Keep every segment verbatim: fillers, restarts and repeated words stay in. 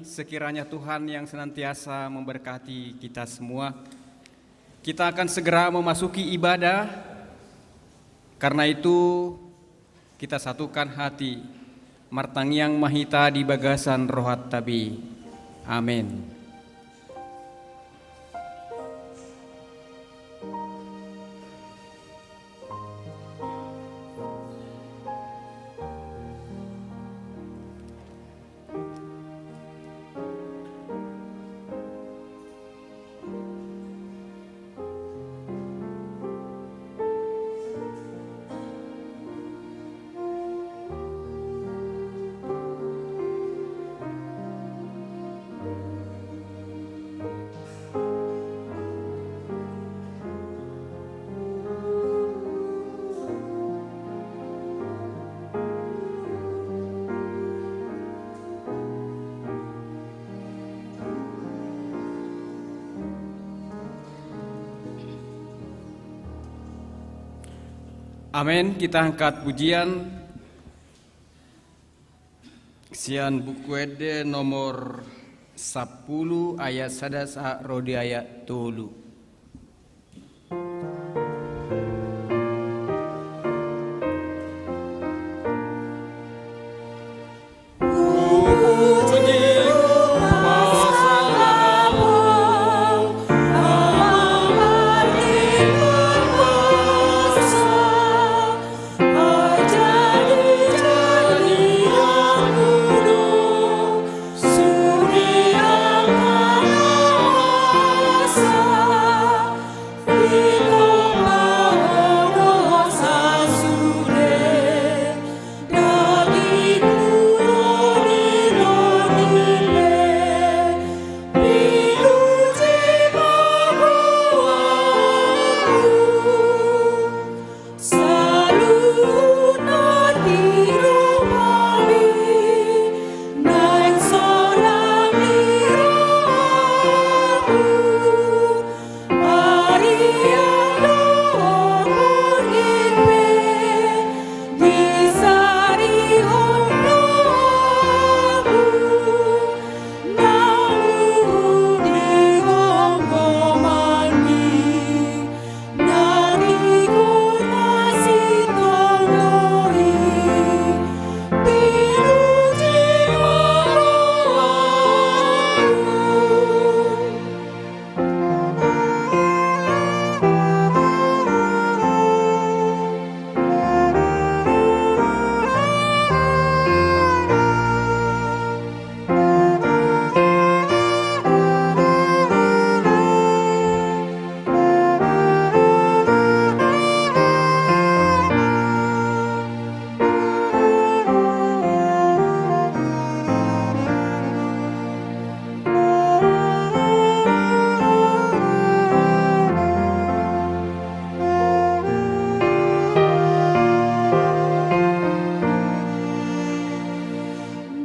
Sekiranya Tuhan yang senantiasa memberkati kita semua. Kita akan segera memasuki ibadah. Karena itu, kita satukan hati, martangiang ma hita di bagasan rohanta be. Amen. Amen. Kita angkat pujian sian Buku Ende nomor sampulu, ayat sada sahat ro di ayat tolu.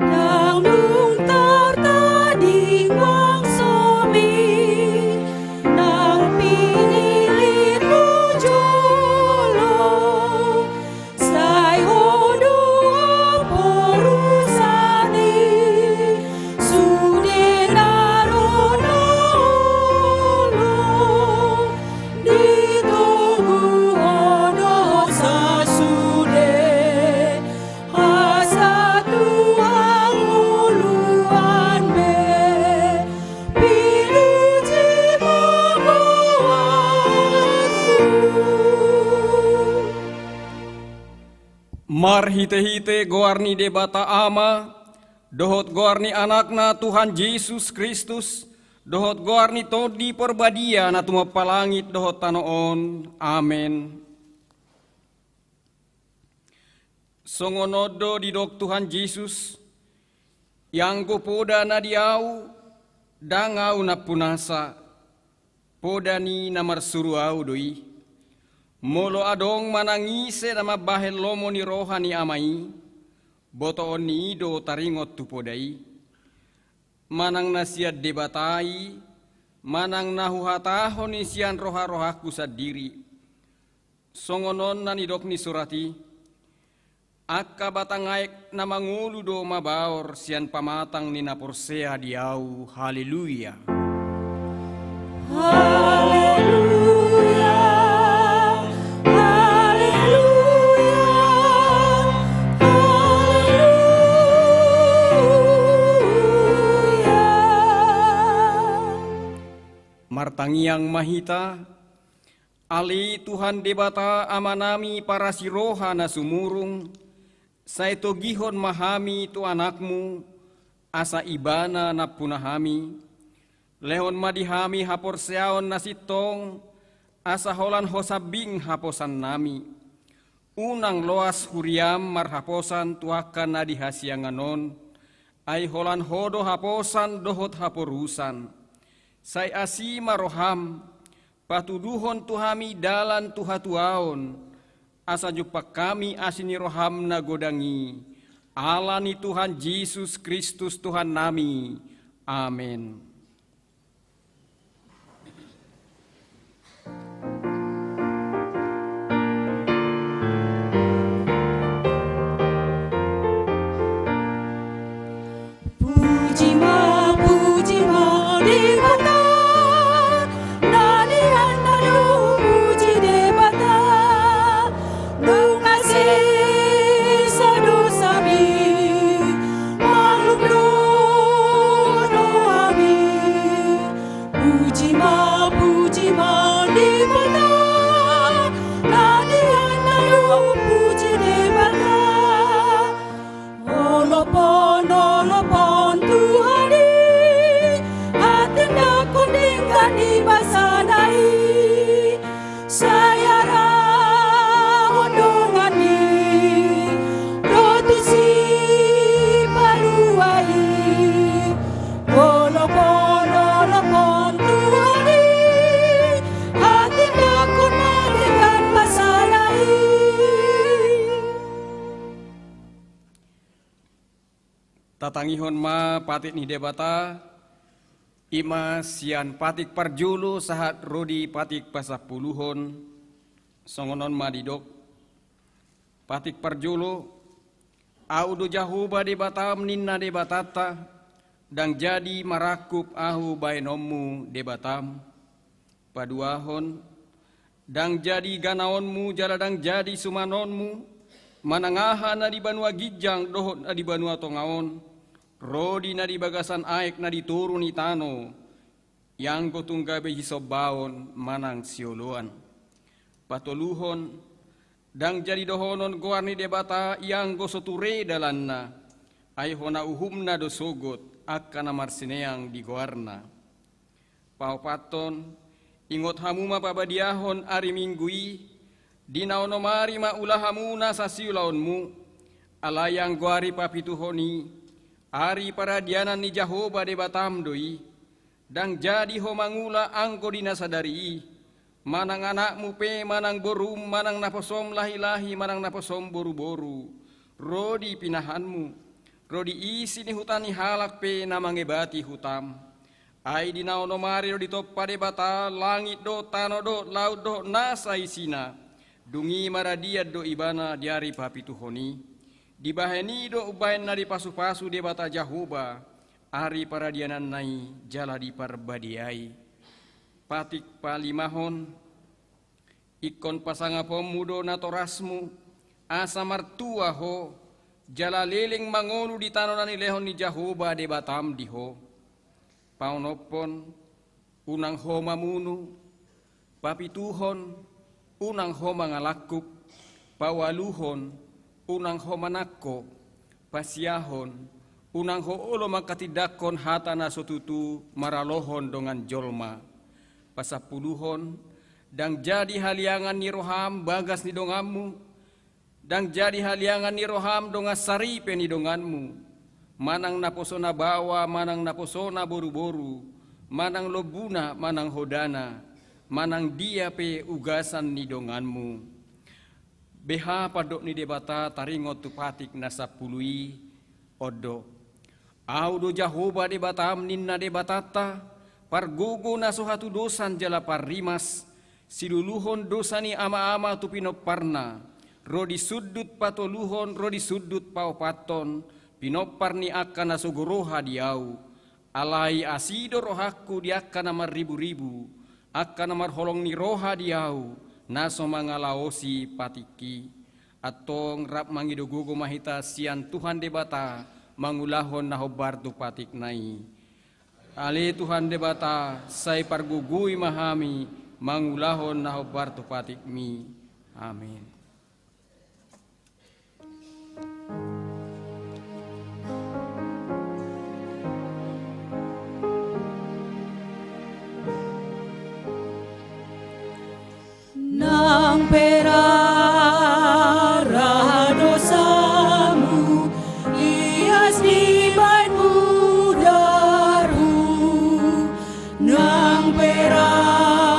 Nang dung tartading bangsomi, nang pinillit mu jolo, sai Ho do amporusan i, sude na ro na olo, ditogu Ho do sasude. Asa tu hangoluan be, pinuji ma goarmu. Marhitehite goar ni Debata Ama, dohot goar ni Anakna Tuhan Jesus Kristus, dohot goar ni Tondi Parbadia na tumompa langit dohot tano on. Amen. Songon on do didok Tuhan Jesus, ianggo poda na di Ahu, ndang Ahu nampunasa, poda ni na marsuru Ahu do i. Molo adong manang ise na mambahen lomo ni roha ni Ama i, botoon ni i do taringot tu poda i. Manang na sian Debata i, manang na huhatahon i sian roharohangku sandiri. Songon on na nidok ni surat i, Angka batang aek na mangolu do mabaor sian pamatang ni na porsea di Ahu. Haleluya. Haleluya. Haleluya. Haleluya. Martangiang ma hita. Ale Tuhan Debata Amanami parasi roha na sumurung, sai togihon ma hami tu Anakmu, asa Ibana nampuna hami. Lehon ma di hami haporseaon na sintong, asa holan Ho sambing haposannami. Unang loas huriam marhaposan tu angka na di hasiangan on, ai holan Ho do haposan dohot haporusan. Sai asi ma roham, patuduhon tu hami dalan tu hatuaon, asa jumpang hami asi ni roham na godang i, ala ni Tuhan Jesus Kristus Tuhannami. Amen. Puji ma, puji ma Debata, na nian na do puji Debata, nunga sesa dosami, malum do rohami. Puji ma, puji ma Debata, na nian na do puji Debata. Olopon, olopon Tuhan i, hatindangkon denggan ni basana i, sai arahon dongan i, ro tu Sipalua i. Olopon, olopon Tuhan i, hatindangkon ma denggan basana i. Tatangihon ma patik ni Debata, i ma sian patik parjolo sahat ro di patik pasampuluhon, songon on ma didok. Patik parjolo, Ahu do Jahowa Debatam ninna Debatanta, ndang jadi marangkup Ahu baenonmu Debatam. Paduahon, ndang jadi ganaonmu jala ndang jadi sumanonmu, manang aha na di banua ginjang dohot na di banua tonga on, ro di na di bagasan aek na di toru ni tano, ianggo tung gabe sisombaon manang sioloan. Patoluhon, ndang jadi dohonon goar ni Debata ianggo so ture dalanna, ai hona uhumna do sogot angka na marsineang di goarna. Paopathon, ingot hamu ma pabadiahon ari Minggu i, di na onom ari ma ula hamu nasa siulaonmu, alai anggo ari papituhon i, ari paradianan ni Jahowa Debatam do i, ndang jadi ho mangula anggo di na sadari i, manang anakmu pe, manang borum, manang naposom lahi-lahi, manang naposom boru-boru, ro di pinahanmu, ro di isi ni huta ni halak pe na mangebati hutam. Ai di na onom ari do ditompa Debata langit dohot tano dohot laut dohot nasa isina, dung i maradian do ibana di ari papituhon i. Dibahen i do umbahen na dipasu-pasu Debata Jahowa ari paradiananna i jala diparbadiai. Patik palimahon, ingkon pasangaponmu do natorasmu, asa martua ho, jala leleng mangolu di tano na nilehon ni Jahowa Debatam di ho. Paonomhon, unang ho mamunu. Papituhon, unang ho mangalangkup. Paualuhon, unang ho manangko. Pasiahon, unang ho olo mangkatindangkon hata na so tutu maralohon dongan jolma. Pasampuluhon, ndang jadi haliangan ni roham bagas ni donganmu, ndang jadi haliangan ni roham dongan saripe ni donganmu, manang naposona baoa, manang naposona boru-boru, manang lombuna, manang hodana, manang dia pe ugasan ni donganmu. Beha pandok ni Debata taringot tu patik na sampulu i, on do. Ahu do Jahowa Debatam ninna Debatanta, pargogo na so hatudosan jala parrimas, siluluhon dosa ni ama-ama tu pinomparna, ro di sundut patoluhon, ro di sundut paopathon, pinompar ni angka na sogo roha di ahu. Alai asi do rohangku di angka na marriburibu, angka na marholong ni roha di ahu, na so mangalaosi patikki. Antong rap mangido gogo ma hita sian Tuhan Debata, mangulahon na hombar tu patikna i. Ale Tuhan Debata, sai pargogoi ma hami, mangulahon na hombar tu patikmi. Amin. Nang pe rara dosamu, ias dibaen mudarhu. Nang pe rara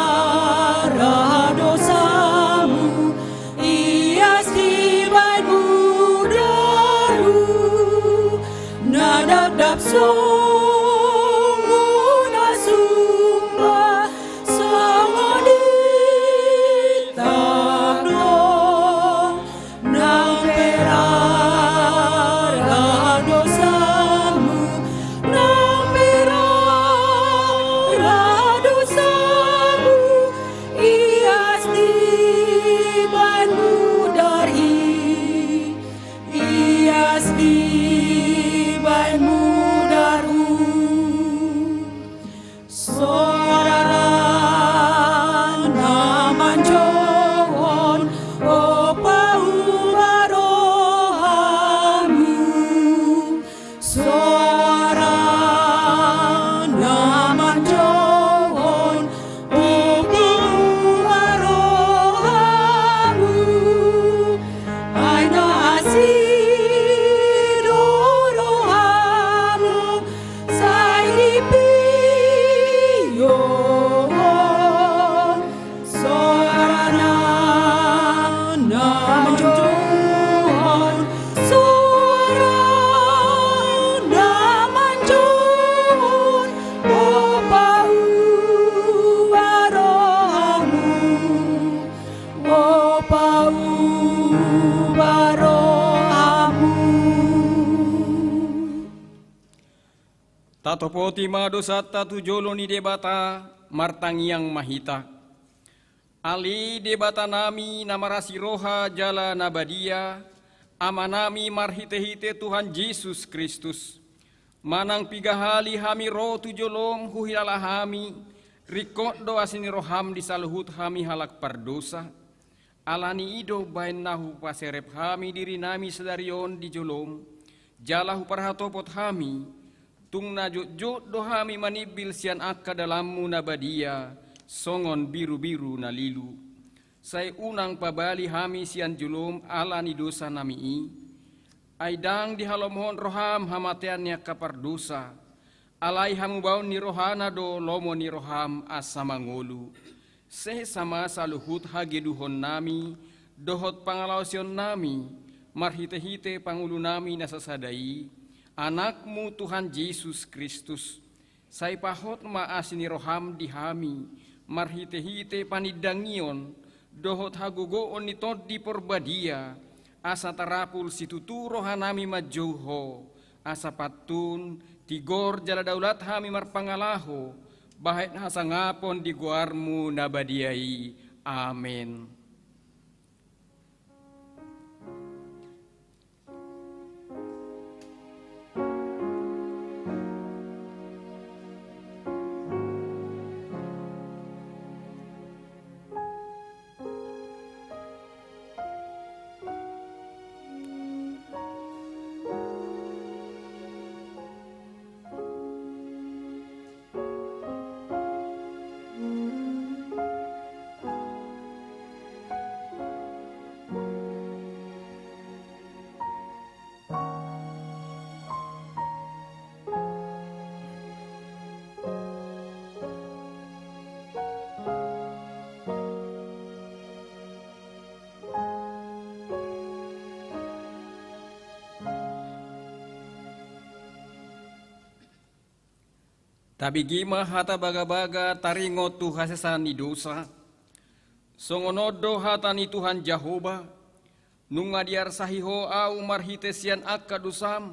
dosamu, ias dibaen mudarhu. Na dapdap songon na sumba, songon i tano. Nang pe rara dosamu, nang pe rara dosamu, ias dibaen mudarhi, ias dibaen mudarhu. Soara na manjouhon, o, pauba rohamu. Soara na manjouhon, o, pauba rohamu. Ai na asi do rohamu, sai dipiohon soara na manjouhon, soara na manjouhon, o, pauba rohamu, o, pauba rohamu. Tatopoti ma dosanta tu jolo ni Debata, martangiang ma hita. Ale Debatanami na marasi roha jala na badia, Amanami marhitehite Tuhan Jesus Kristus, manang piga hali hami ro tu jolom huhilala hami, ringkot do asi ni roham di saluhut hami halak pardosa. Alani i do baen na hupaserep hami dirinami sadari on di jolom, jala huparhatopot hami, tung na jotjot do hami manimbil sian angka dalanmu na badia, songon birubiru na lilu. Sai unang pabali hami sian jolom ala ni dosanami i, ai ndang dihalomohon roham hamatean ni angka pardosa, alai hamubaon ni rohana do lomo ni roham asa mangolu. Sesa ma saluhut hageduhonnami dohot pangalaosionnami marhitehite pangulunami na sasada i, Anakmu Tuhan Jesus Kristus. Sai pahot ma asi ni roham di hami marhitehite panindangion dohot hagogoon ni Tondi Porbadia, asa tarapul situtu rohanami manjou Ho, asa pantun, tigor jala daulat hami marpangalaho bahen hasangapon di goarmu na badia i. Amen. Tabege ma hata bagabaga taringot tu hasesaan ni dosa. Songon on do hata ni Tuhan Jahowa: Nunga diarsahi Ho ahu marhite sian angka dosam,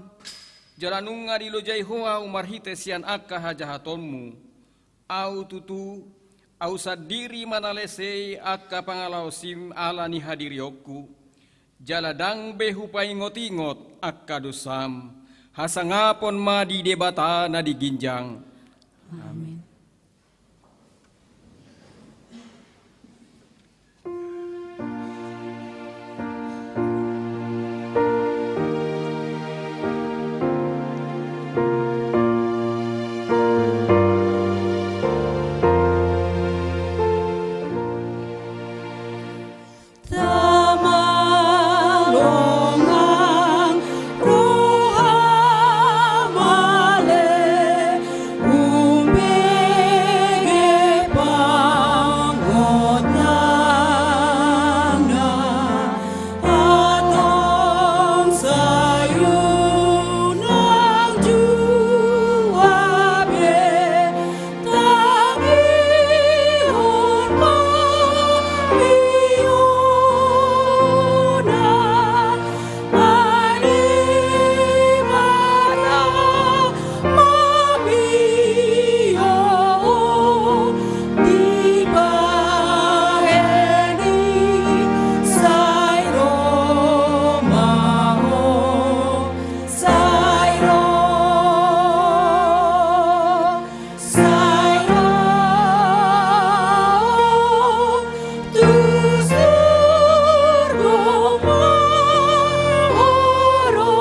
jala nunga dilojai Ho ahu marhite sian angka hajahatonmu. Ahu tutu, ahu sandiri manalesei angka pangalaosim ala ni hadirionku, jala ndang be hupaingot-ingot angka dosam. Hasangapon ma di Debata na di ginjang. Amin. Tama longang roha male umbege pangotangna, antong sai unang jua be Sai ro, sai ro tu surgo ma ro.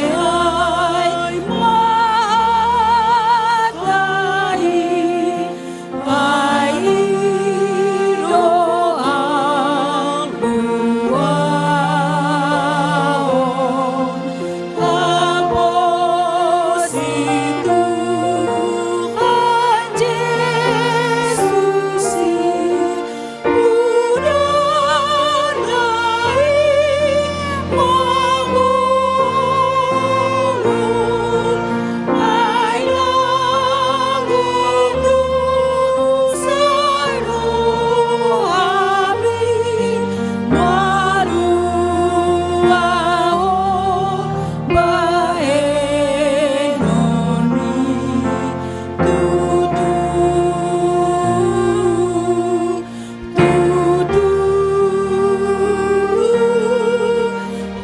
Haporseai ma hata i, ai i do anggo ahu, haporseai Tuhan Jesus i. Tutu,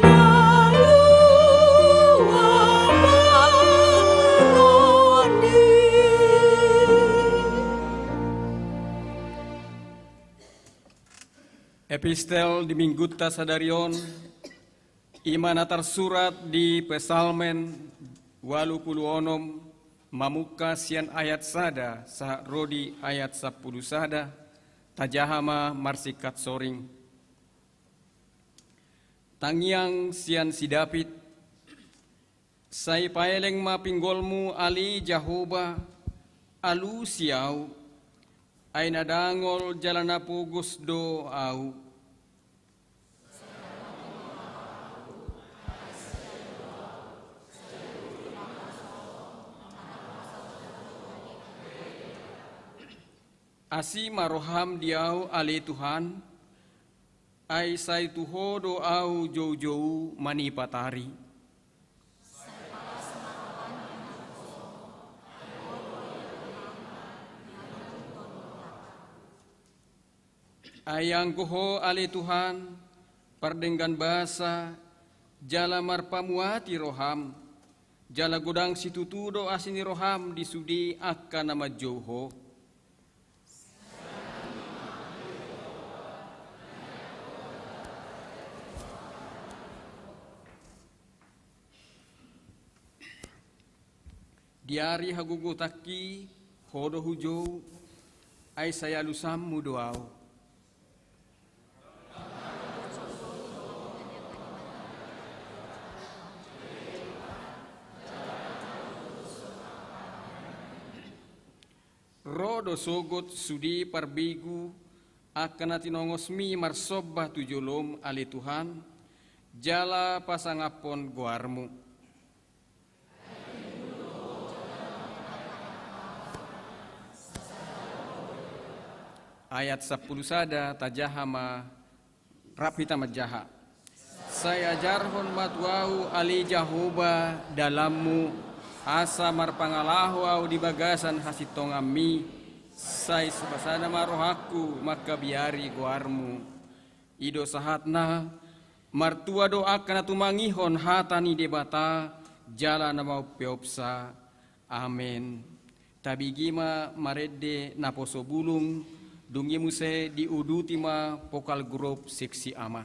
na ua ma ro ni. Epistel di minggunta sadari on, i ma na tarsurat di Psalmen ualu pulu onom, mamungka sian ayat sada sahat ro di ayat sampulu sada, tajaha ma marsingkat soring. Tangiang sian si David. Sai paeleng ma pinggolmu ale Jahowa, alusi ahu, ai na dangol jala na pogos do ahu. Asi ma roham di ahu ale Tuhan, ai sai tu Ho do ahu joujou manipat ari. Ai anggo Ho ale Tuhan, pardenggan basa, jala marpamuati roham, jala godang situtu do asi ni roham di sude angka na manjou Ho. Di ari hagogotanki Ho do hujou, ai sai alusanmu do ahu. Ro do sogot sude parbegu angka na tinongosmi marsomba tu jolom ale Tuhan, jala pasangaphon goarmu. Ayat sampulu sada, tajaha ma, rap hita manjaha. Sai ajarhon ma tu ahu ale Jahowa dalanmu, asa marpangalaho ahu di bagasan hasintonganmi, sai sipasada ma rohangku mangkabiari goarmu. I do sahatna, martua do angka na tumangihon hata ni Debata, jala na maumpeopsa. Amen. Tabege ma marende naposo bulung, dung i muse diuduti ma pokal grup seksi ama.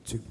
Two.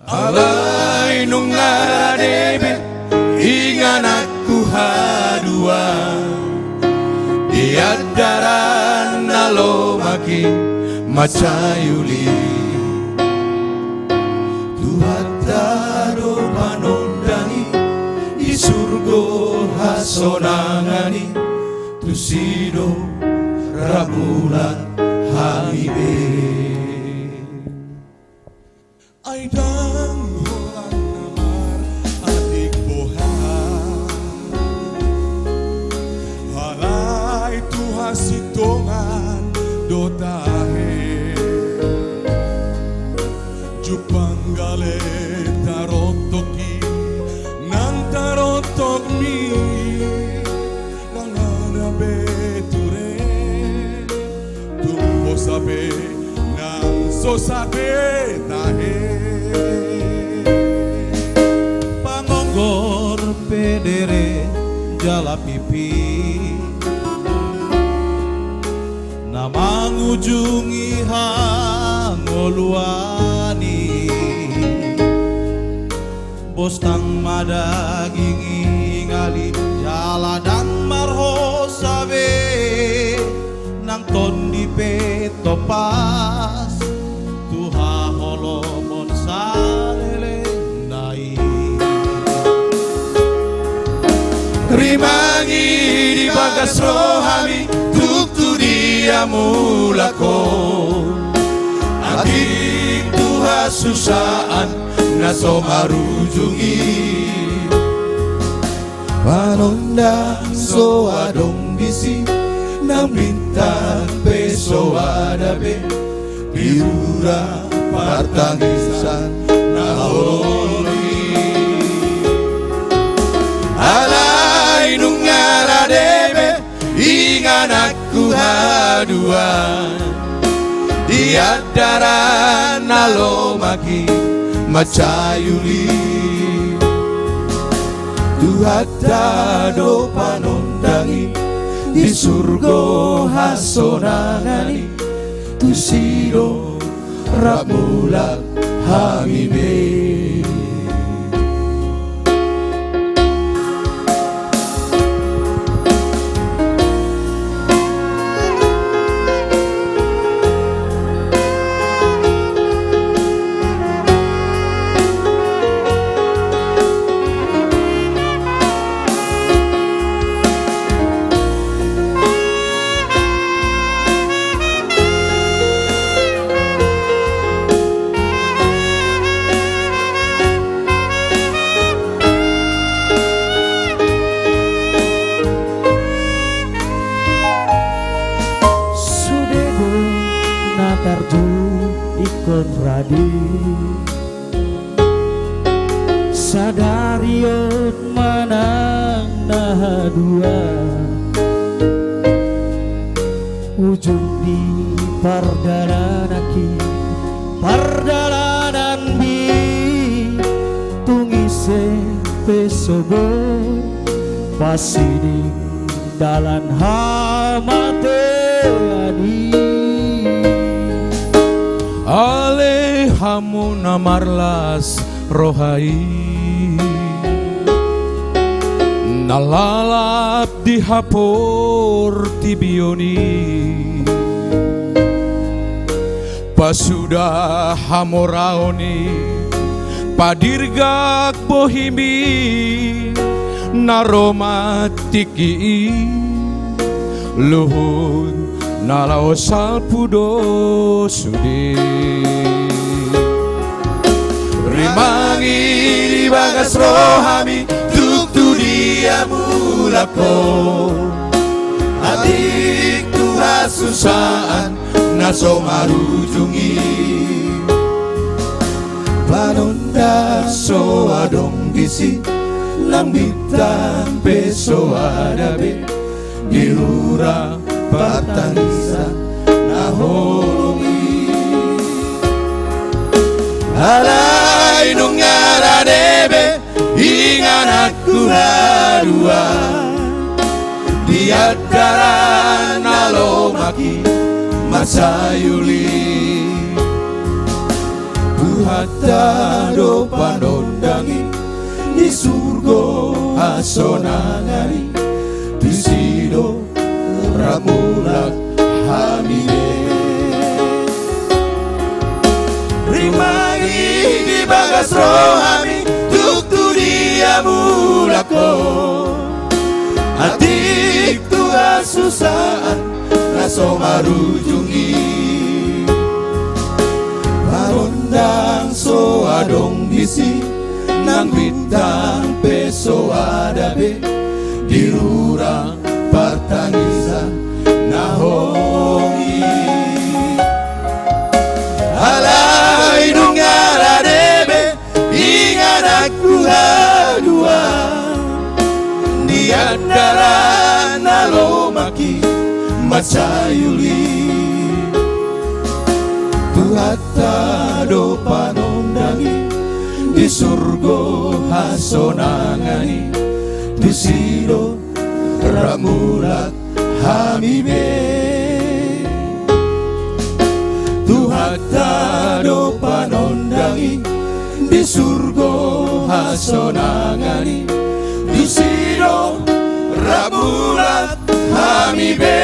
Alai nunga rade be ingananku hadua, di andaran na lomak i mansai uli. Tuhanta do panondangi, di surgo hasonangan i, tusi do rap mulak hami be. Ai ndang holan na maratik boha, alai tu hasintongan do tahe. Jumpang gale tarontok i, nang tarontokmi nang ada be ture, tung bosa be nang so sahat be tahe. Pangonggor pe dere jala pipi, na mangujungi hangoluan i. Bostang ma daging i ngali, jala ndang marhosa be, nang tondi pe tompas tu haholomon saleleng na i. Rimangi di bagas rohami, tung tu dia mulak ho, anggiat tu hasusaan na so marujung i. Panondang so adong disi, nang bintang pe so ada be, di rura partangisan na holong i. Alai nunga rade be ingananku hadua, di andaran na lomak i mansai uli. Tuhanta do panondangi, di surgo hasonangan i, tusi do rap mulak hami be. Sude do na tarju ingkon rade, sadari on manang na hadua. Ujung ni pardalananki, pardalananmi, tung ise pe so boi pasiding dalan hamatean i. Muna marlas roha i, na lalap di haportibion i. Pasuda hamoraon i, padirgak bohim i, na ro ma tingki i, luhut na laho salpu do sude. Rimangi di bagas rohami, tung tu dia mulak ho. Atik tu hasusaan na so marujung i. Panondang so adong disi, nang bintang pe so ada be, di rura partangisan na holong i. Alai nunga rade be ingananku na dua, di andaran na lomak i mansai uli. Tuhanta do panondang i, di surgo hasonangan i, disi do rap mulak hami be. Rimangi di bagas rohami, tung tu dia mulak ho. Atik tu hasusaan na so marujung i. Panondang so adong disi, nang bintang pe so ada be, di rura partangisan na holong i. Alai nunga rade be ingananku na dua, di andaran na lomak i mansai uli. Tuhanta do panondang i, di surgo hasonangan i, disi do rap mulak hami be. Tuhanta do panondang i, di surgo hasonangan i, disi do rap mulak hami be.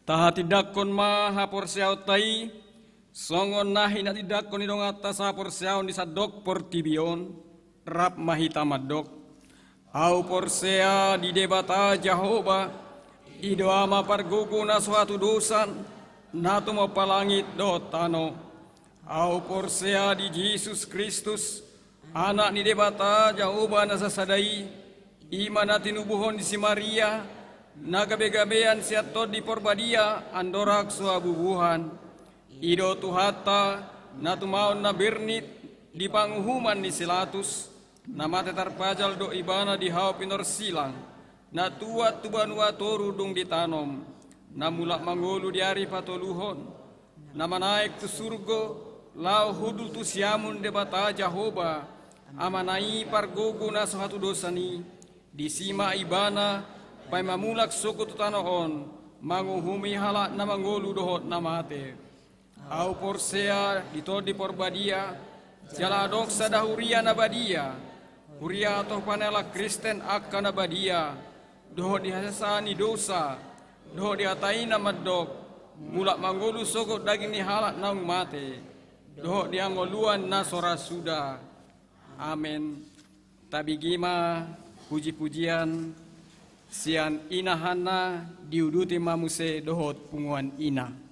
Tahatindangkon ma haporseaonta i, songon na hinatindangkon ni donganta sahaporseaon di sandok portibi on, rap ma hita mandok. Ahu porsea di Debata Jahowa, i do Ama pargogo na so hatudosan, na tumompa langit dohot tano. Ahu porsea di Jesus Kristus, Anak ni Debata Jahowa na sasada i, i ma na tinubuhon ni si Maria, na gabegabean sian Tondi Porbadia andorang so habubuhan. I do Tuhanta, na tumaon na bernit di panguhuman ni si Latus, na mate tarpajal do Ibana di hau pinorsilang, na tuat tu banua toru dung ditanom, na mulak mangolu di ari patoluhon, na manaek tu surgo, laho hundul tu siamun Debata Jahowa, Amana i pargogo na so hatudosan i. Disi ma Ibana paima mulak sogot tu tano on, manguhumi halak na mangolu dohot na mate. Ahu porsea di Tondi Porbadia, jala adong sada huria na badia, huria atau panela Kristen angka na badia, dohot di hasesaan ni dosa, dohot di hata i na mandok, mulak mangolu sogot daging ni halak naung mate, dohot di hangoluan na so ra suda. Amen. Tabege ma puji-pujian sian Ina Hanna, diuduti ma muse dohot punguan ina.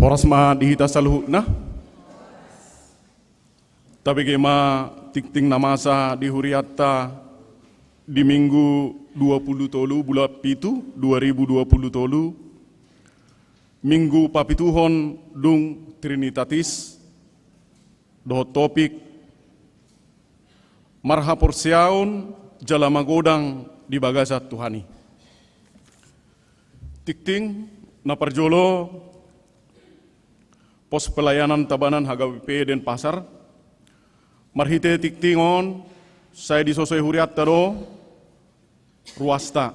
Horas ma di hita saluhutna. Tabege ma tingting na masa di hurianta di Minggu dua pulu tolu bulan pitu dua ribu dua pulu tolu, Minggu papituhon dung Trinitatis, dohot topik marhaporseaon jala magodang di bagasan Tuhan i. Tingting na parjolo, pos pelayanan Tabanan H K B P Denpasar. Marhite tingting on sai disosoi hurianta do ruasta.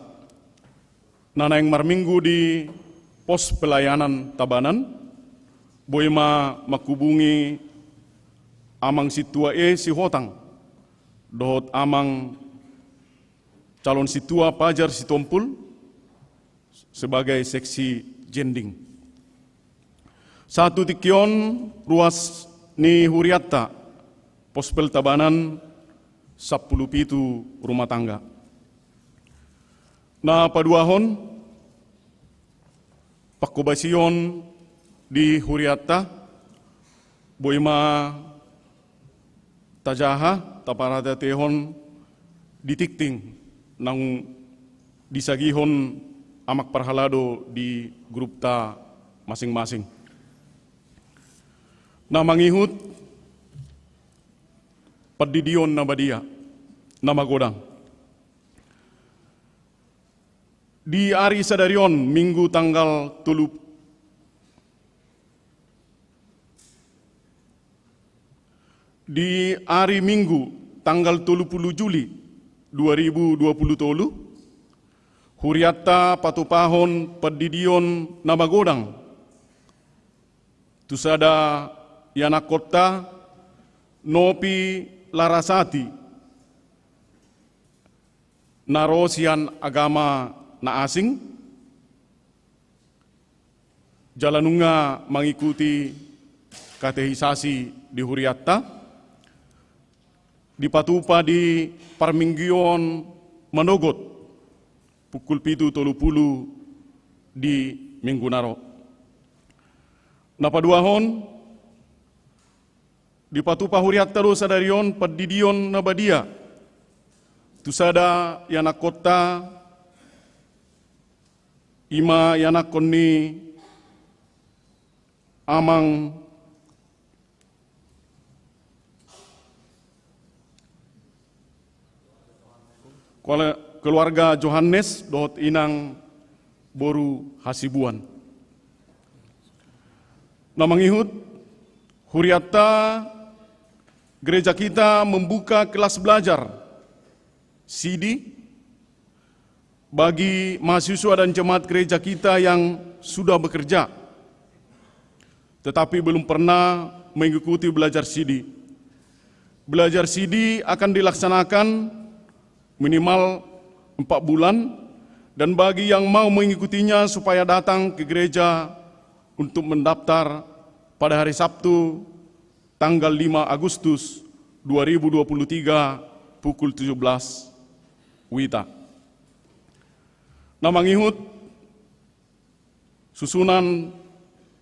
Na naeng marminggu di pos pelayanan Tabanan, boi ma manghubungi Amang Sintua E Sihotang dohot Amang Calon Sintua Pajar Sitompul sebagai seksi jending. Sahat tu tingki on ruas ni hurianta, pos pel Tabanan sampulu pitu rumah tangga. Na paduahon, panghobasion di hurianta, boi ma tajaha, taparateatehon di tingting naung disagihon amang parhalado di grupta masing-masing. Na mangihut, pandidion na badia, na magodang. Di ari sadari on, Minggu tanggal tolu, di ari Minggu tanggal tolu pulu Juli dua ribu dua pulu tolu, hurianta patupahon pandidion na magodang tu sada ianakkonta Nopi Larasati, na ro sian agama na asing, jala nunga mangikuti katehisasi di hurianta, dipatupa di parmingguon manogot, pukul pitu tolu pulu di Minggu na ro. Na paduahon, dipatupa hurianta do sadari on pandidion na badia tu sada ianakkonta, i ma ianakkon ni Amang Kuala-, keluarga Johannes dohot inang boru Hasibuan. Na mangihut, hurianta, gereja kita membuka kelas belajar sidi bagi mahasiswa dan jemaat gereja kita yang sudah bekerja tetapi belum pernah mengikuti belajar sidi. Belajar sidi akan dilaksanakan minimal empat bulan, dan bagi yang mau mengikutinya supaya datang ke gereja untuk mendaftar pada hari Sabtu, tanggal lima Agustus dua ribu dua puluh tiga, pukul tujuh belas wita. Na mangihut, susunan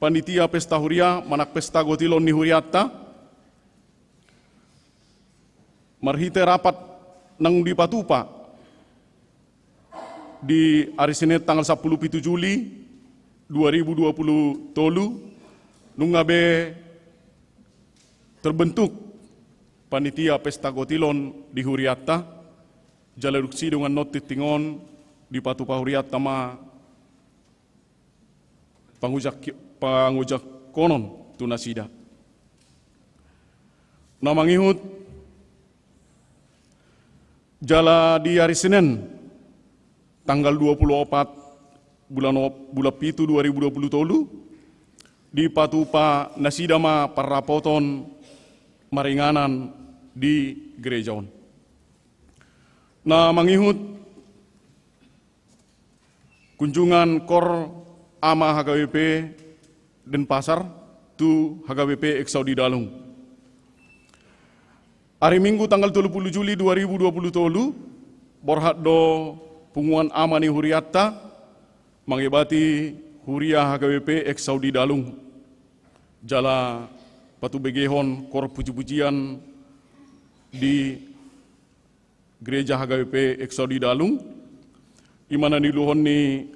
panitia pesta huria manang pesta gotilon ni hurianta, marhite rapat naung dipatupa di ari Senin tanggal sampulu pitu Juli dua ribu dua puluh tolu, nunga be terbentuk panitia pesta gotilon di hurianta. Jala dung sidung annon tingting on dipatupa hurianta ma pangujak-, pangujakhonon tu nasida. Na mangihut, jala di ari Senin tanggal dua puluh opat bulan op-, bulan pitu dua ribu dua puluh tolu, dipatupa nasida ma parrapoton maringanan di gereja on. Na mangihut, kunjungan kor ama H K B P Denpasar tu H K B P Eksaudi Dalung. Ari Minggu tanggal tolu pulu Juli dua ribu dua puluh tolu, borhat do punguan ama ni hurianta mangebati huria H K B P Eksaudi Dalung. jala patubegehon koor pujipujian di Gereja H K B P Eksodi Dalung, i ma na niluluhon ni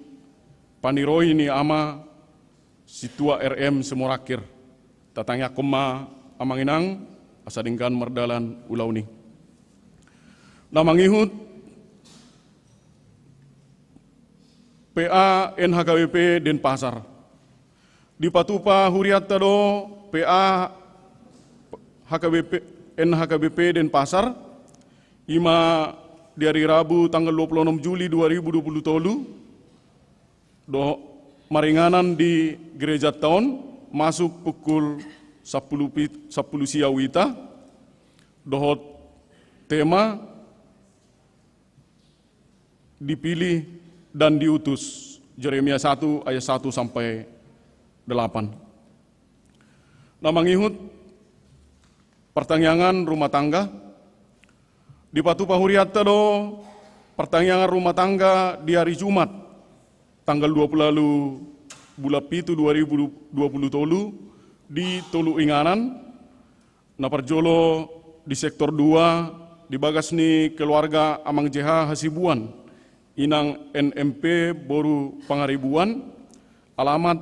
paniroi ni Ama Sintua R M Simorangkir. Tatangiangkon ma amang inang, asa denggan mardalan ulaon i. Na mangihut P A N H K B P Denpasar. Dipatupa hurianta do P A H K B P, N H K B P Denpasar, i ma di ari Rabu tanggal dua puluh enam Juli dua ribu dua puluh tolu, do maringanan di gerejanta on, masuk pukul sampulu pit-, sampulu sia uita, dohot tema dipilih dan diutus, Jeremia satu ayat satu sampai delapan. Na mangihut partangiangan rumah tangga, dipatupa hurianta do partangiangan rumah tangga di ari Jumat, tanggal dua puluh ualu bulan pitu dua ribu dua puluh tolu, di tolu inganan. Na parjolo di sektor dua, di bagas ni keluarga Amang J H Hasibuan, Inang N M P boru Pangaribuan, alamat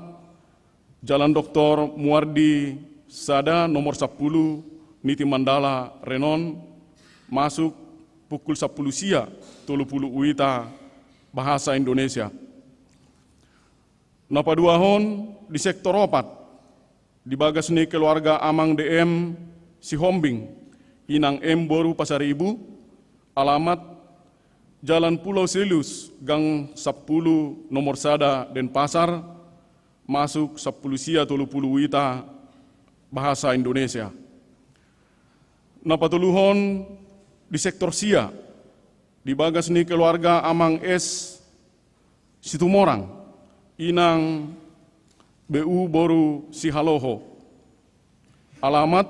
Jalan Doktor Muardi sada nomor sampulu, Niti Mandala Renon, masuk pukul sampulu sia tolu pulu uita, bahasa Indonesia. Na paduahon di sektor opat, di bagas ni keluarga Amang D M Sihombing, Inang M boru Pasaribu, alamat Jalan Pulau Silius, gang sampulu nomor sada, Denpasar, masuk sampulu sia tolu pulu uita, bahasa Indonesia. Na patoluhon di sektor sia, di bagas ni keluarga Amang S Situmorang, Inang B U boru Sihaloho. Alamat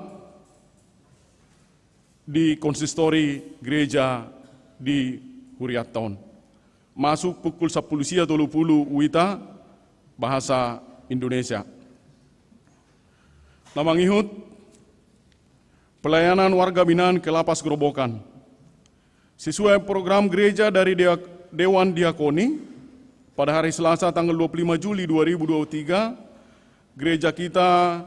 di konsistori gereja di hurianta on. Masuk pukul sampulu sia tolu pulu uita, bahasa Indonesia. Na mangihut pelayanan warga binaan Kelapas Gerobokan. Sesuai program gereja dari Dea-, Dewan Diakoni, pada hari Selasa tanggal dua puluh lima Juli dua ribu dua puluh tiga, gereja kita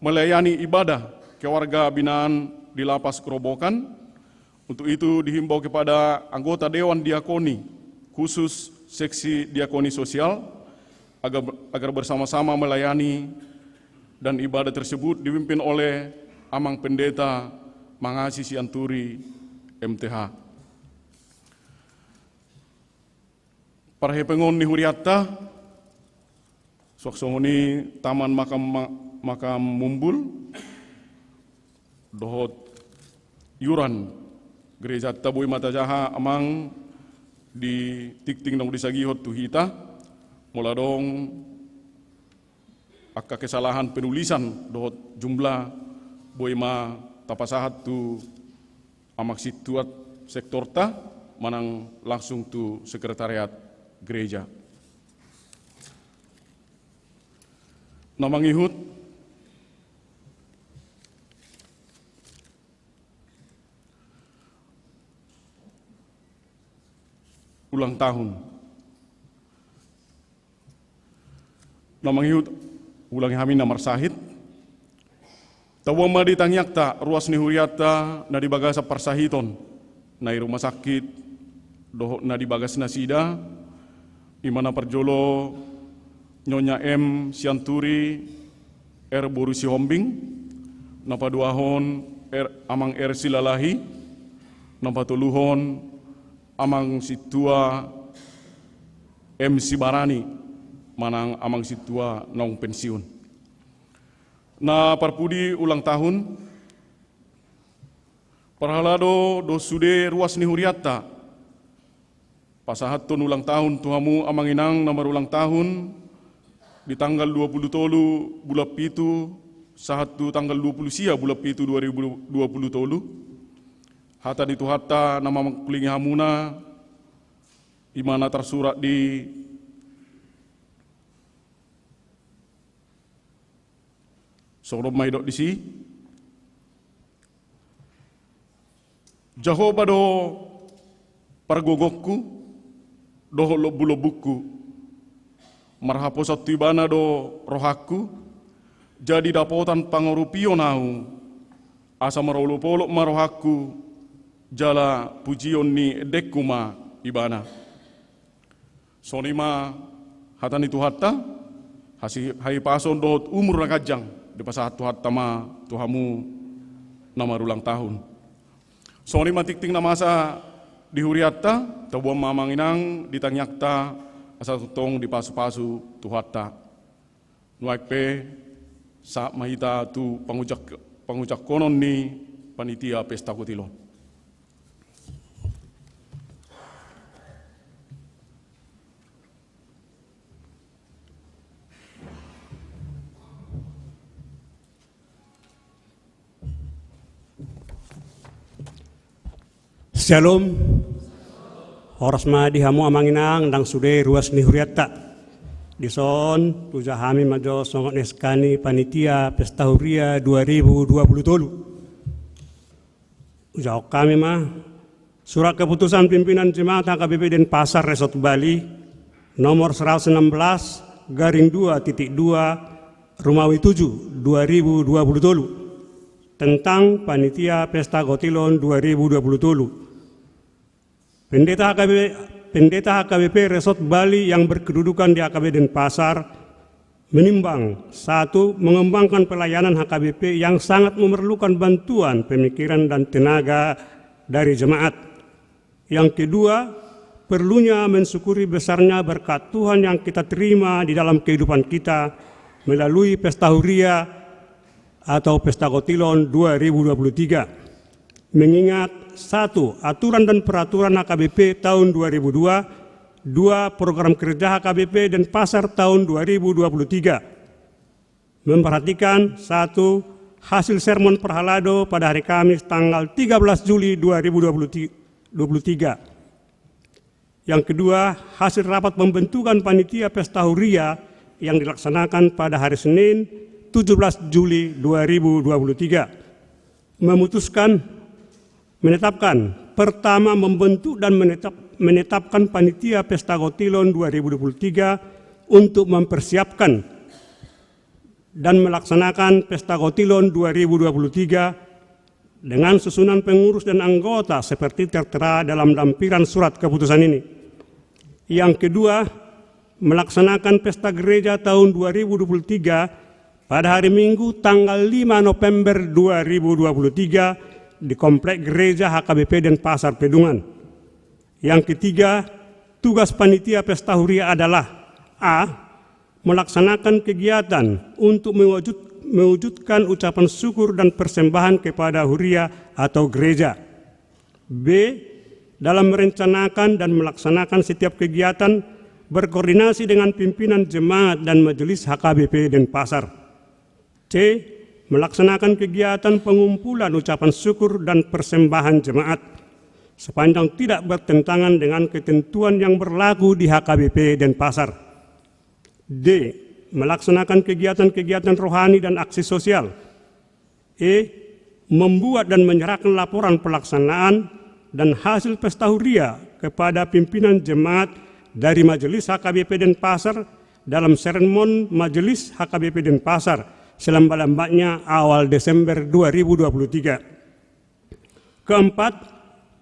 melayani ibadah kewarga binaan di Lapas Gerobokan. Untuk itu dihimbau kepada anggota Dewan Diakoni, khusus seksi diakoni sosial, agar, agar bersama-sama melayani dan ibadah tersebut dipimpin oleh Amang Pendeta Mangasi Sianturi, M T H. Parhepengon ni hurianta, suang songon i Taman Makam, Makam Mumbul dohot iuran gerejanta boi ma tajaha amang di tingting naung disagihon tu hita, molo adong angka kesalahan penulisan dohot jumlah, boi ma tapasahat tu amang sintua sektorta manang langsung tu sekretariat gereja. Na mangihut ulang tahun. Na mangihut, ulang i hami na marsahit. Taboan ma di tangiangta ruas ni hurianta na di bagasan parsahiton, na i rumah sakit dohot na di bagas nasida, i ma na parjolo Nyonya M Sianturi R boru Sihombing, na paduahon R, Amang R Silalahi, na patoluhon Amang Sintua M Sibarani, manang Amang Sintua naung pensiun. Na parpudi ulang tahun, parhalado dohot sude ruas ni hurianta, pasahathon ulang tahun tu hamu amang inang na marulang tahun di tanggal dua puluh tolu bulan pitu sahat tu tanggal dua puluh sia bulan pitu dua ribu dua puluh tolu. Hata ni Tuhanta na mamangkulingi hamuna, i ma na tarsurat di Songon on ma didok disi: Jahowa do pargogongku dohot lombulombungku. Marhaposan tu Ibana do rohangku, jadi dapotan pangurupion ahu, asa marolopolop ma rohangku jala pujion ni endengku ma Ibana. Songon i ma hata ni Tuhanta. Hasi-, hahipason dohot umur na ganjang dipasahat Tuhanta ma tu hamu na marulang tahun. Songon i ma tingting na masa di hurianta. Taboan ma amang inang di tangiangta asa tongtong dipasupasu Tuhanta. Nuaeng pe sahat ma hita tu pangujak-, pangujangkonon ni panitia pesta kotil on. Syalom. Horas ma di hamu amang inang, ndang sude ruas ni hurianta. Dison, hujaha hami ma jo songon S K ni panitia pesta huria dua ribu dua puluh tolu. Hujahahon hami ma surat keputusan pimpinan Jemaat H K B P Denpasar Resort Bali nomor seratus enam belas garing dua titik dua Rumawi tujuh dua ribu dua puluh tolu tentang panitia pesta kotil on dua ribu dua puluh tolu. Pendeta H K B, Pendeta H K B P Resort Bali yang berkedudukan di H K B Denpasar menimbang, satu, mengembangkan pelayanan H K B P yang sangat memerlukan bantuan pemikiran dan tenaga dari jemaat. Yang kedua, perlunya mensyukuri besarnya berkat Tuhan yang kita terima di dalam kehidupan kita melalui pesta huria atau pesta kotil on dua ribu dua puluh tiga. Mengingat, satu, aturan dan peraturan H K B P tahun dua ribu dua, dua, program kerja H K B P Denpasar tahun dua ribu dua puluh tiga. Memperhatikan, satu, hasil sermon parhalado pada hari Kamis tanggal tiga belas Juli dua ribu dua puluh tiga. Yang kedua, hasil rapat pembentukan panitia pesta huria yang dilaksanakan pada hari Senin tujuh belas Juli dua ribu dua puluh tiga. Memutuskan, menetapkan, pertama, membentuk dan menetap-, menetapkan panitia pesta kotil on dua ribu dua puluh tiga untuk mempersiapkan dan melaksanakan pesta kotil on dua ribu dua puluh tiga dengan susunan pengurus dan anggota seperti tertera dalam lampiran surat keputusan ini. Yang kedua, melaksanakan pesta gereja tahun dua ribu dua puluh tiga pada hari Minggu tanggal lima November dua ribu dua puluh tiga di Komplek Gereja H K B P Denpasar Pedungan. Yang ketiga, tugas panitia pesta huria adalah: A, melaksanakan kegiatan untuk mewujud-, mewujudkan ucapan syukur dan persembahan kepada huria atau gereja. B, dalam merencanakan dan melaksanakan setiap kegiatan, berkoordinasi dengan pimpinan jemaat dan majelis H K B P Denpasar. C, melaksanakan kegiatan pengumpulan ucapan syukur dan persembahan jemaat sepanjang tidak bertentangan dengan ketentuan yang berlaku di H K B P Denpasar. D, melaksanakan kegiatan-kegiatan rohani dan aksi sosial. E, membuat dan menyerahkan laporan pelaksanaan dan hasil pesta huria kepada pimpinan jemaat dari Majelis H K B P Denpasar dalam sermon Majelis H K B P Denpasar selambat-lambatnya awal Desember dua ribu dua puluh tiga. Keempat,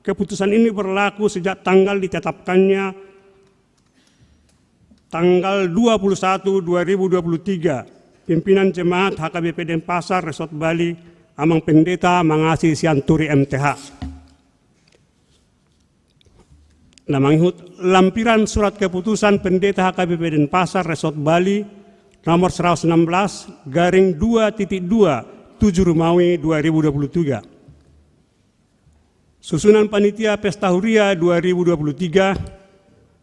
keputusan ini berlaku sejak tanggal ditetapkannya, tanggal dua puluh satu dua ribu dua puluh tiga, pimpinan jemaat H K B P Denpasar Resort Bali, Amang Pendeta Mangasi Sianturi M T H. Na mangihut lampiran surat keputusan Pendeta H K B P Denpasar Resort Bali nomor seratus enam belas garing dua titik dua tujuh Rumawi dua ribu dua puluh tiga. Susunan panitia pesta huria dua ribu dua puluh tiga,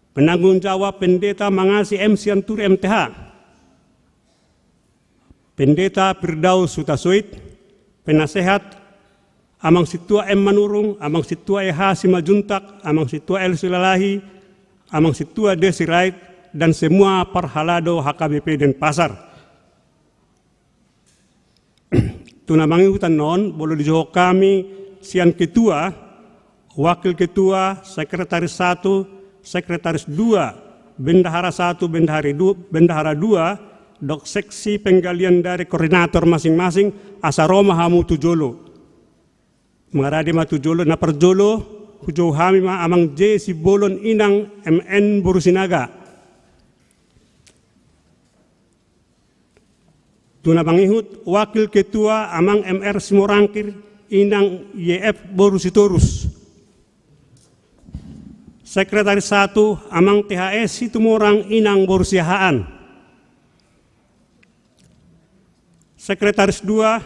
penanggung jawab Pendeta Mangasi M Sianturi M T H, Pendeta Firdaus Hutasoit, penasehat Amang Sintua M Manurung, Amang Sintua E H Simanjuntak, Amang Sintua L Silalahi, Amang Sintua D Sirait, dan semua parhalado H K B P Denpasar. Tu na mangihut annon, molo dijouhon hami sian ketua, wakil ketua, sekretaris satu, sekretaris dua, bendahara satu, bendahari du-, bendahara dua, dohot seksi penggalian dari koordinator masing-masing, asa ro ma hamu tu jolo. Mangarade ma tu jolo, na parjolo, hujou hami ma Amang J Simbolon, Inang M N boru Sinaga. Tu na mangihut, wakil ketua Amang M R Simorangkir, Inang Y F boru Sitorus. Sekretaris satu, Amang T H S Situmorang, Inang boru Siahaan. Sekretaris dua,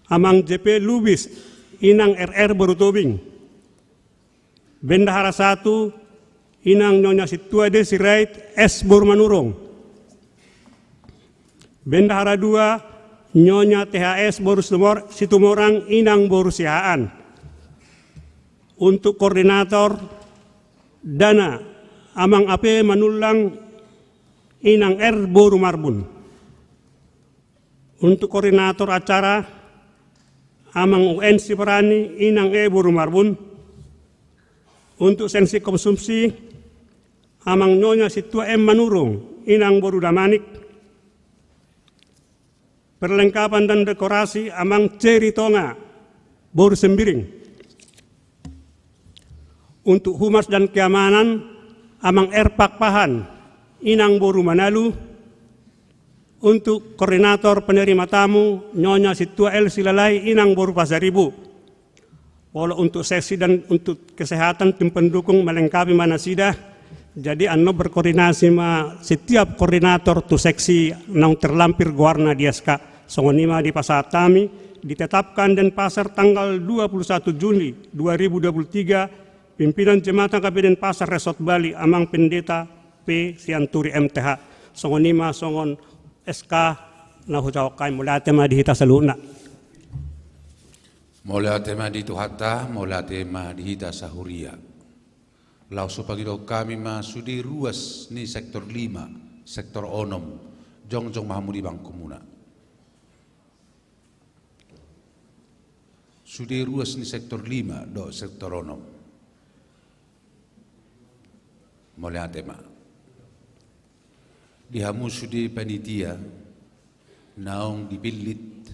Amang J P Lubis, Inang R R boru Tobing. Bendahara satu, Inang Nyonya Sintua Desirait S boru Manurung. Bendahara dua, Nyonya T H S boru Situmor-, Situmorang, Inang boru Siahaan. Untuk koordinator dana, Amang A P Manullang, Inang R boru Marbun. Untuk koordinator acara, Amang U N Sibarani, Inang E boru Marbun. Untuk seksi konsumsi, Amang Nyonya Sintua M Manurung, Inang boru Damanik. Perlengkapan dan dekorasi, Amang Ceri Tonga, boru Sembiring. Untuk humas dan keamanan, Amang R Pakpahan, Inang boru Manalu. Untuk koordinator penerima tamu, Nyonya Sintua L Silalai, Inang boru Pasaribu. Molo untuk seksi dan untuk kesehatan, tim pendukung melengkapi ma nasida. Jadi annon berkoordinasi ma setiap koordinator tu seksi naung terlampir goarna di S K. Songon i ma dipasahat hami, ditetapkan Denpasar tanggal dua puluh satu Juni dua ribu dua puluh tiga, pimpinan Jembatan K P Denpasar Resort Bali, Amang Pendeta P Sianturi M T H. Songon i ma songon S K na hujouhon hami. Mauliate ma di hita saluhutna. Mauliate ma di Tuhanta, mauliate ma di hita sahuria. Laos hupangidohon hami ma sude ruas ni sektor lima, sektor onom, jongjong ma hamu di bangkumuna. Sude ruas ni sektor lima dohot sektor onom. Mauliate ma. Di hamu sude panitia naung dipillit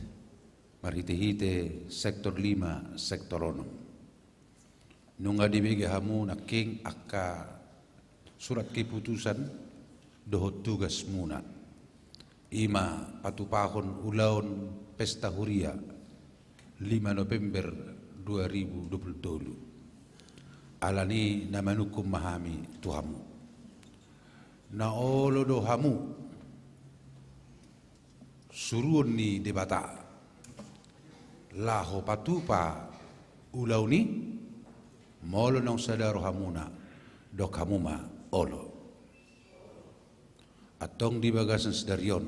marhitehite sektor lima, sektor onom. Nunga dibege hamu nangkin angka surat keputusan dohot tugasmuna. I ma patupahon ulaon pesta huria lima November dua ribu dua puluh tolu. Alani na manungkun ma hami tu hamu. Na olo do hamu suruon ni Debata laho patupa ulaon i? Molo naung sada rohamuna, dok hamu ma olo. Antong di bagasan sadari on,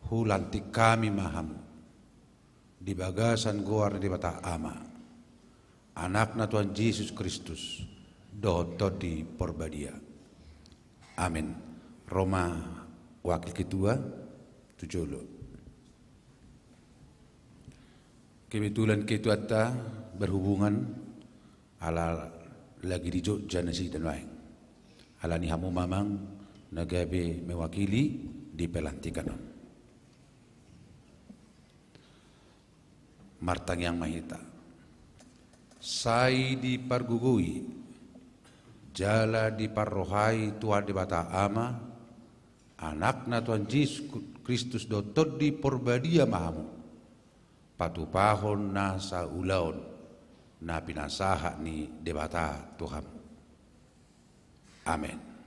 hulantik hami ma hamu di bagasan goar ni Debata Ama, Anakna Tuhan Jesus Kristus, dohot Tondi Porbadia. Amen. Ro ma wakil ketua tu jolo. Kebetulan ketuanta berhubungan, ala lagi di Jogja nasida nuaeng. Alani hamu ma amang na gabe mewakili di pelantikan on. Martangiang ma hita. Sai dipargogoi jala diparrohai Tuhan Debata Ama, Anakna Tuhan Jesus Kristus dohot Tondi Porbadia ma hamu patupahon nasa ulaon na pinasahat ni Debata tu hamu. Amen.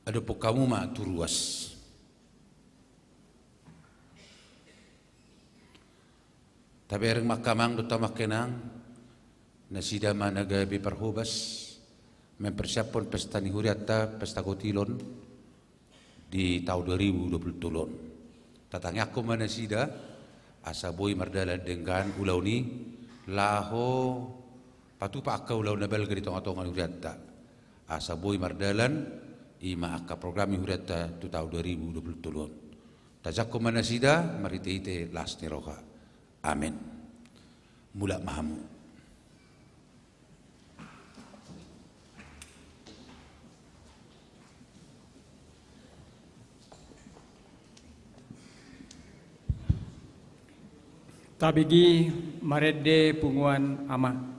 Adophon hamu ma tu ruas. Tabereng ma angka amang dohot angka inang, nasida ma na gabe parhobas mempersiaphon pesta ni hurianta, pesta gotilon di taon dua ribu dua puluh tolu on. Tatangiangkon ma nasida asa boi mardalan denggan ulaon i, laho patupa angka ulaon na balga di tongatonga ni hurianta, asa boi mardalan i ma angka program ni hurianta tu taon dua ribu dua puluh tolu on. Tajangkon ma nasida marhitehite las ni roha. Amen. Mulak ma hamu. Tabege marende punguan Ama.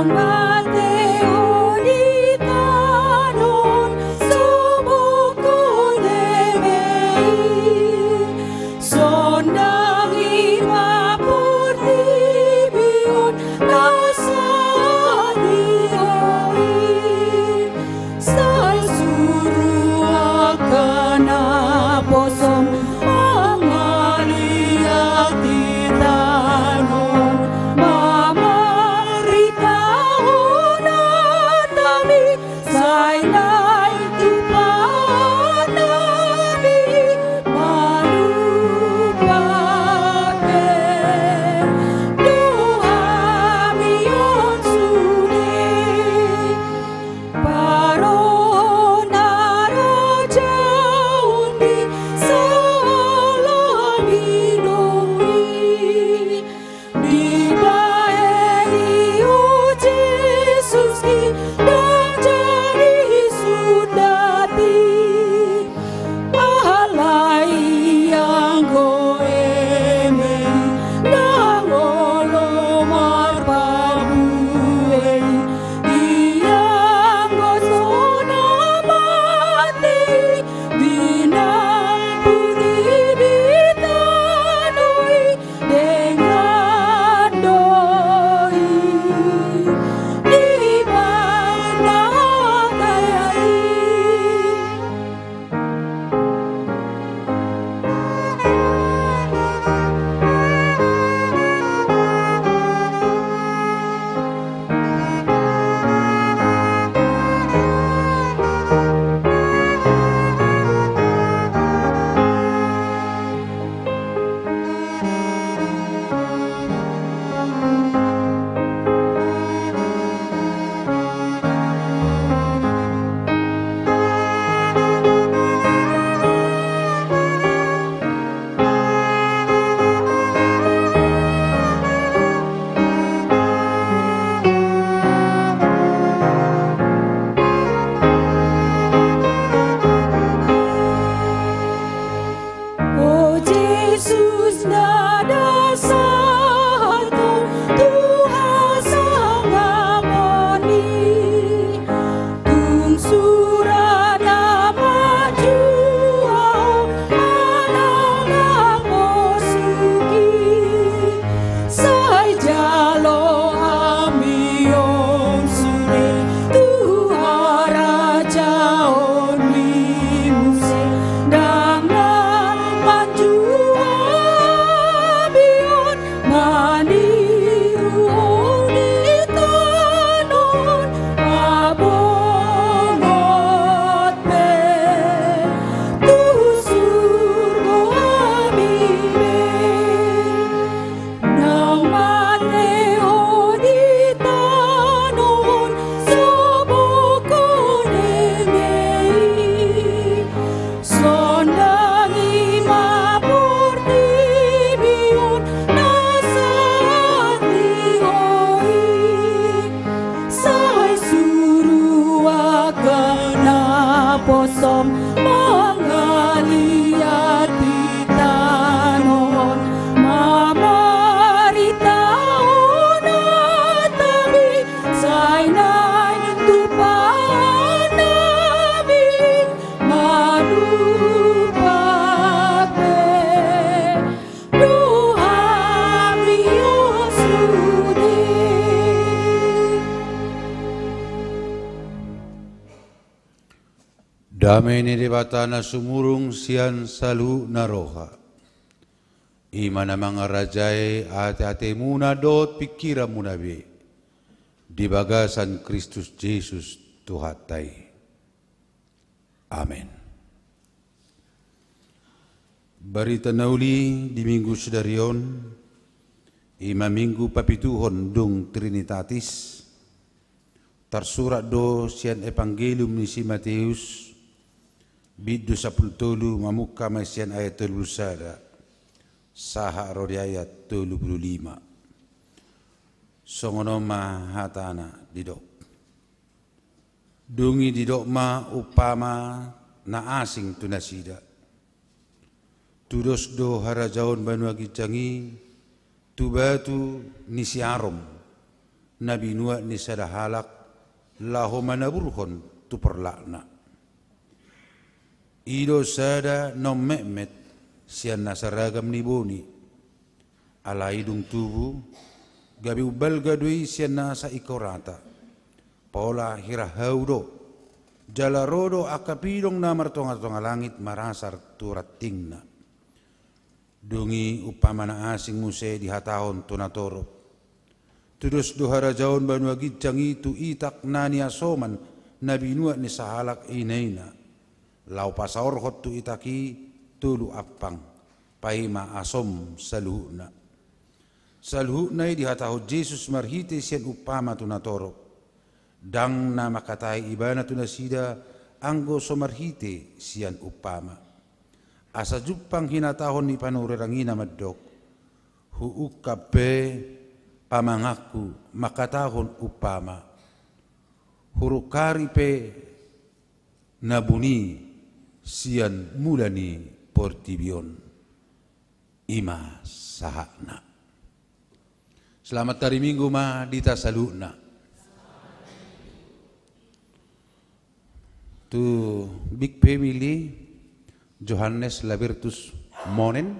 Mate ho di tano on, so bungkun eme i. Sondangi ma portibi on na sahat di ho i. Sai suru angka naposom mangaliat di tano on, mamaritahon hata mi, sai naeng tupa hami manumpak be. Do hami on sude. Parrohahon harajaonmi sahala ni lobi. Dibahen i, o Jesus, i ndang jadi sundat i. Alai anggo eme i ndang olo marparbue i, i anggo so na mate i, dinampuni di tano i, dengan do i di bana hata i. O Jesus, na da sahat ho tu hasangapon i. Tung sura na manjua ho manang na posuki. Sai jalo hami on sude tu harajaonmi muse, ndang na manjua hami on maniruhon i tano on, abongot be tu surgo hami be. Naung mate ho di tano on, so bungkun eme i. Sondangi ma portibi on na sahat di ho i. Sai suru angka naposom mangaliat di tano on, mamaritahon hata mi, sai naeng tupa hami manumpak be. Do hami on sude. Dame ni Debata na sumurung sian saluhutna roha, i ma na mangarajai ateatemuna dohot pingkiranmuna be di bagasan Kristus Jesus Tuhanta i. Amen. Barita na uli di Minggu sadari on, i ma Minggu papituhon dung Trinitatis, tarsurat do sian Evangelium ni si Mateus, bindu sampulu tolu, mamungka ma sian ayat tolu pulu sada sahat ro di ayat tolu pulu lima. Songon on ma hatana didok. Dung i didok ma umpama na asing tu nasida. Tudos do harajaon banua ginjang i tu batu ni siarom, na binuat ni sada halak laho manaburhon tu porlakna. I do sada na ummetmet sian na saragam ni boni. Alai dung tubu, gabe umbalga do i sian nasa ingkon rata. Pola hira hau do, jala ro do angka pidong na martongatonga langit marasar tu rantingna. Dung i umpama na asing muse dihatahon tu natorop. Tudos do harajaon banua ginjang i tu itak na niasoman na binuat ni sahalak inaina. Laho pasaorhon tu itak i tolu ampang, paima asom saluhutna. Saluhutna i dihatahon Jesus marhite sian umpama tu natorop. Ndang na mangkatai ibana tu nasida anggo so marhite sian umpama. Asa jumpang hinatahon ni panurirang i na mandok, huungkap pe pamanganku mangkatahon umpama. Hurungkari pe na buni sian mula ni portibi on. I ma sahatna. Selamat hari Minggu ma di hita saluhutna. To big family, Johannes Labertus Monen,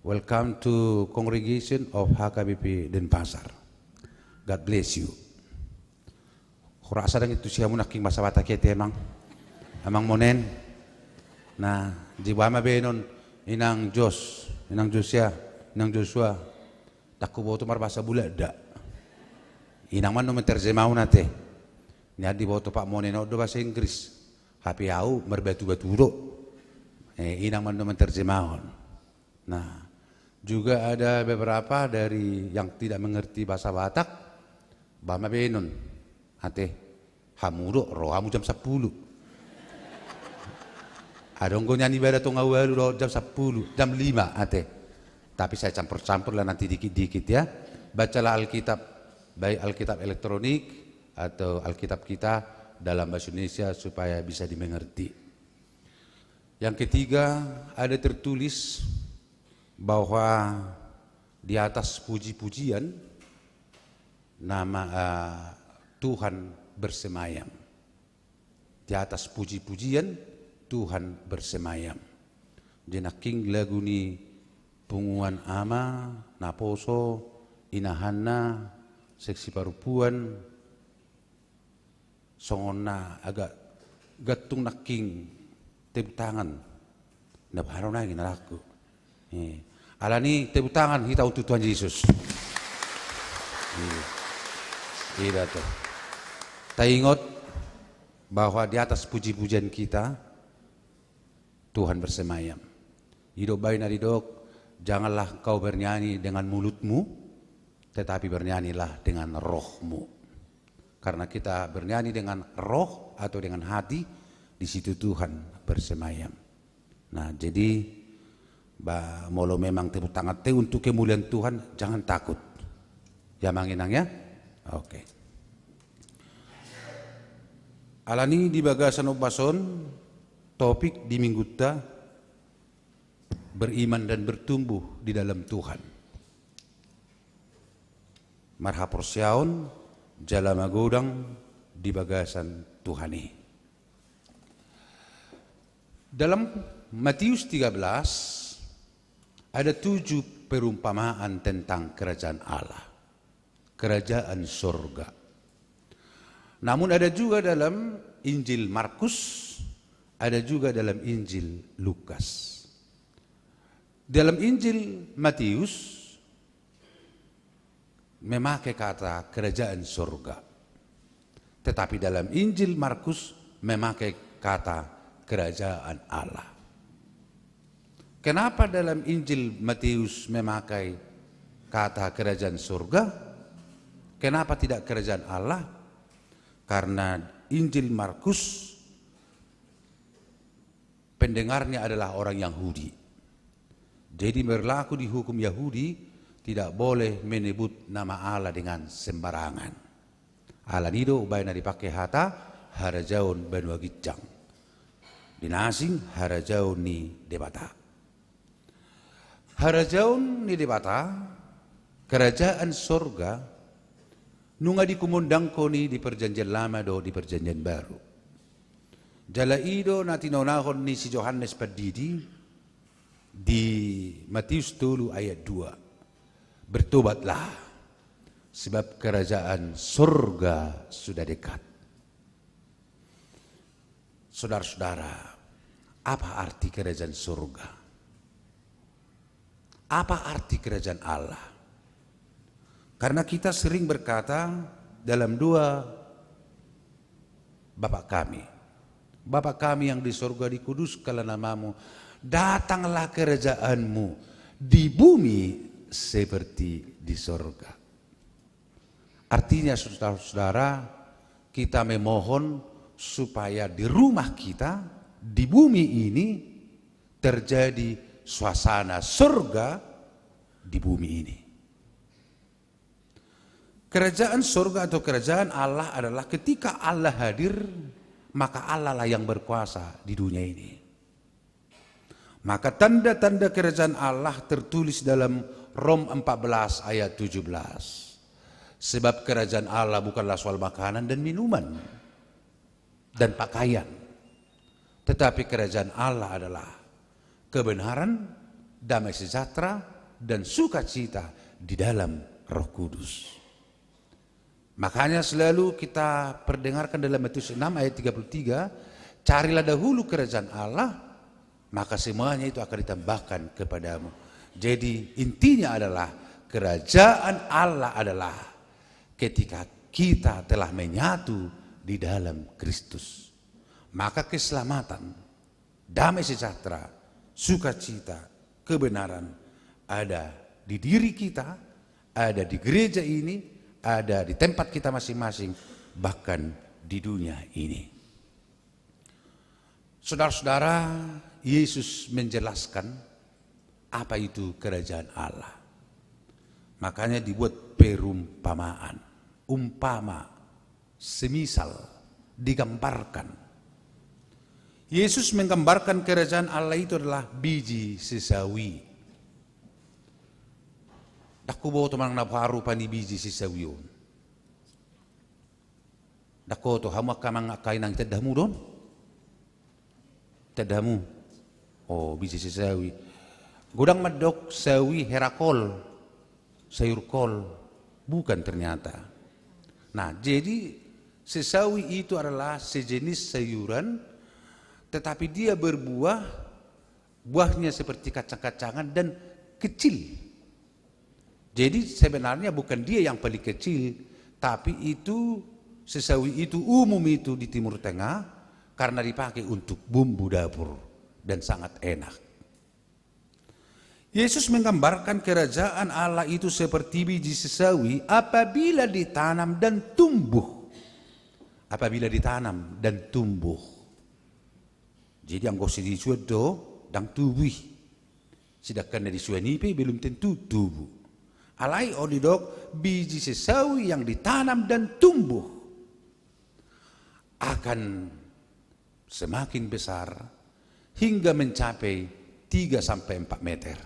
welcome to congregation of H K B P Denpasar. God bless you. Hurasa dang itu siamun nangkin bahasa Batak i ate amang. Amang Monen. Na, jiba ma baenon inang Jos, inang Josia, inang Joshua. Ndang huboto marbahasa Bulak da. Inang ma na menerjemahon ate. Nian diboto Pak Monen on do bahasa Inggris. Hape au marbatu-batu do. Eh, inang ma na menerjemahon. Nah, juga ada beberapa dari yang tidak mengerti bahasa Batak, ba ma baenon. Ate, hamu do, ro hamu jam sampulu. Adong do nian ibana tonga ualu dohot jam sampulu, jam lima, ate. Tapi saya campur-campur lah nanti dikit-dikit ya. Bacalah Alkitab, baik Alkitab elektronik atau Alkitab kita dalam bahasa Indonesia supaya bisa dimengerti. Yang ketiga, ada tertulis bahwa di atas puji-pujian nama, eh, Tuhan bersemayam. Di atas puji-pujian Tuhan bersemayam. Jadi nangkin lagu ni punguan ama, naposo, inahanna, seksi parumpuan, songon na agak gantung nangkin tepuk tangan. Na baru nai na laku. Eh, alani tepuk tangan hita untuk Tuhan Yesus. Eh, ida tuh. Taingot bahwa di atas puji-pujian kita, Tuhan bersemayam. Didok baen na didok, janganlah kau bernyanyi dengan mulutmu, tetapi bernyanyilah dengan rohmu. Karena kita bernyanyi dengan roh atau dengan hati, di situ Tuhan bersemayam. Nah, jadi, ba, molo memang tepuk tangan te untuk kemuliaan Tuhan, jangan takut. Ya, Mang Inang, ya? Oke. Alani di bagasan ombas on, topik di minggunta, beriman dan bertumbuh di dalam Tuhan. Marhaporseaon jala magodang di bagasan Tuhan i. Dalam Matius tiga belas, ada tujuh perumpamaan tentang kerajaan Allah. Kerajaan sorga. Namun ada juga dalam Injil Markus, ada juga dalam Injil Lukas. Dalam Injil Matius memakai kata kerajaan sorga. Tetapi dalam Injil Markus memakai kata kerajaan Allah. Kenapa dalam Injil Matius memakai kata kerajaan sorga? Kenapa tidak kerajaan Allah? Karena Injil Markus pendengarnya adalah orang Yahudi. Jadi berlaku di hukum Yahudi tidak boleh menyebut nama Allah dengan sembarangan. Alani do umbaen na dipake hata harajaon banua ginjang. Di na asing harajaon ni Debata. Harajaon ni Debata, kerajaan sorga, Nunga dikumandangkon i di Perjanjian Lama dohot di Perjanjian Baru. Jala i do na tinaonahon ni si Johannes Pandidi di Matius tolu ayat dua. Bertobatlah, sebab kerajaan sorga sudah dekat. Saudara-saudara, apa arti kerajaan sorga? Apa arti kerajaan Allah? Karena kita sering berkata dalam doa Bapa kami, Bapa kami yang di sorga, dikuduskanlah namamu, datanglah kerajaanmu di bumi seperti di sorga. Artinya, saudara-saudara, kita memohon supaya di rumah kita, di bumi ini, terjadi suasana sorga di bumi ini. Kerajaan sorga atau kerajaan Allah adalah ketika Allah hadir, maka Allah lah yang berkuasa di dunia ini. Maka tanda-tanda kerajaan Allah tertulis dalam Rom empat belas ayat tujuh belas. Sebab kerajaan Allah bukanlah soal makanan dan minuman dan pakaian. Tetapi kerajaan Allah adalah kebenaran, damai sejahtera, dan sukacita di dalam Roh Kudus. Makanya selalu kita perdengarkan dalam Matius enam ayat tiga puluh tiga, "Carilah dahulu kerajaan Allah, maka semuanya itu akan ditambahkan kepadamu." Jadi intinya adalah kerajaan Allah adalah ketika kita telah menyatu di dalam Kristus. Maka keselamatan, damai sejahtera, sukacita, kebenaran ada di diri kita, ada di gereja ini, ada di tempat kita masing-masing, bahkan di dunia ini. Saudara-saudara, Yesus menjelaskan apa itu kerajaan Allah. Makanya dibuat perumpamaan, umpama, semisal, digambarkan. Yesus menggambarkan kerajaan Allah itu adalah biji sesawi. Ndang huboto manang na boha rupa ni biji sesawi on. Ndang huboto, hamu angka amang, angka inang, itanda hamu do on? Itanda hamu? O, biji sesawi. Godang mandok sawi hera kol, sayur kol. Bukan ternyata. Nah, jadi sesawi itu adalah sejenis sayuran, tetapi dia berbuah, buahnya seperti kacang-kacangan dan kecil. Jadi sebenarnya bukan dia yang paling kecil, tapi itu, sesawi itu umum itu di Timur Tengah karena dipakai untuk bumbu dapur dan sangat enak. Yesus menggambarkan kerajaan Allah itu seperti biji sesawi apabila ditanam dan tumbuh. Apabila ditanam dan tumbuh. Jadi anggo so disuan do, ndang tubu i. Sedangkan na disuan i pe belum tentu tubu. Alai on didok biji sesawi yang ditanam dan tumbuh akan semakin besar hingga mencapai tiga sampai empat meter.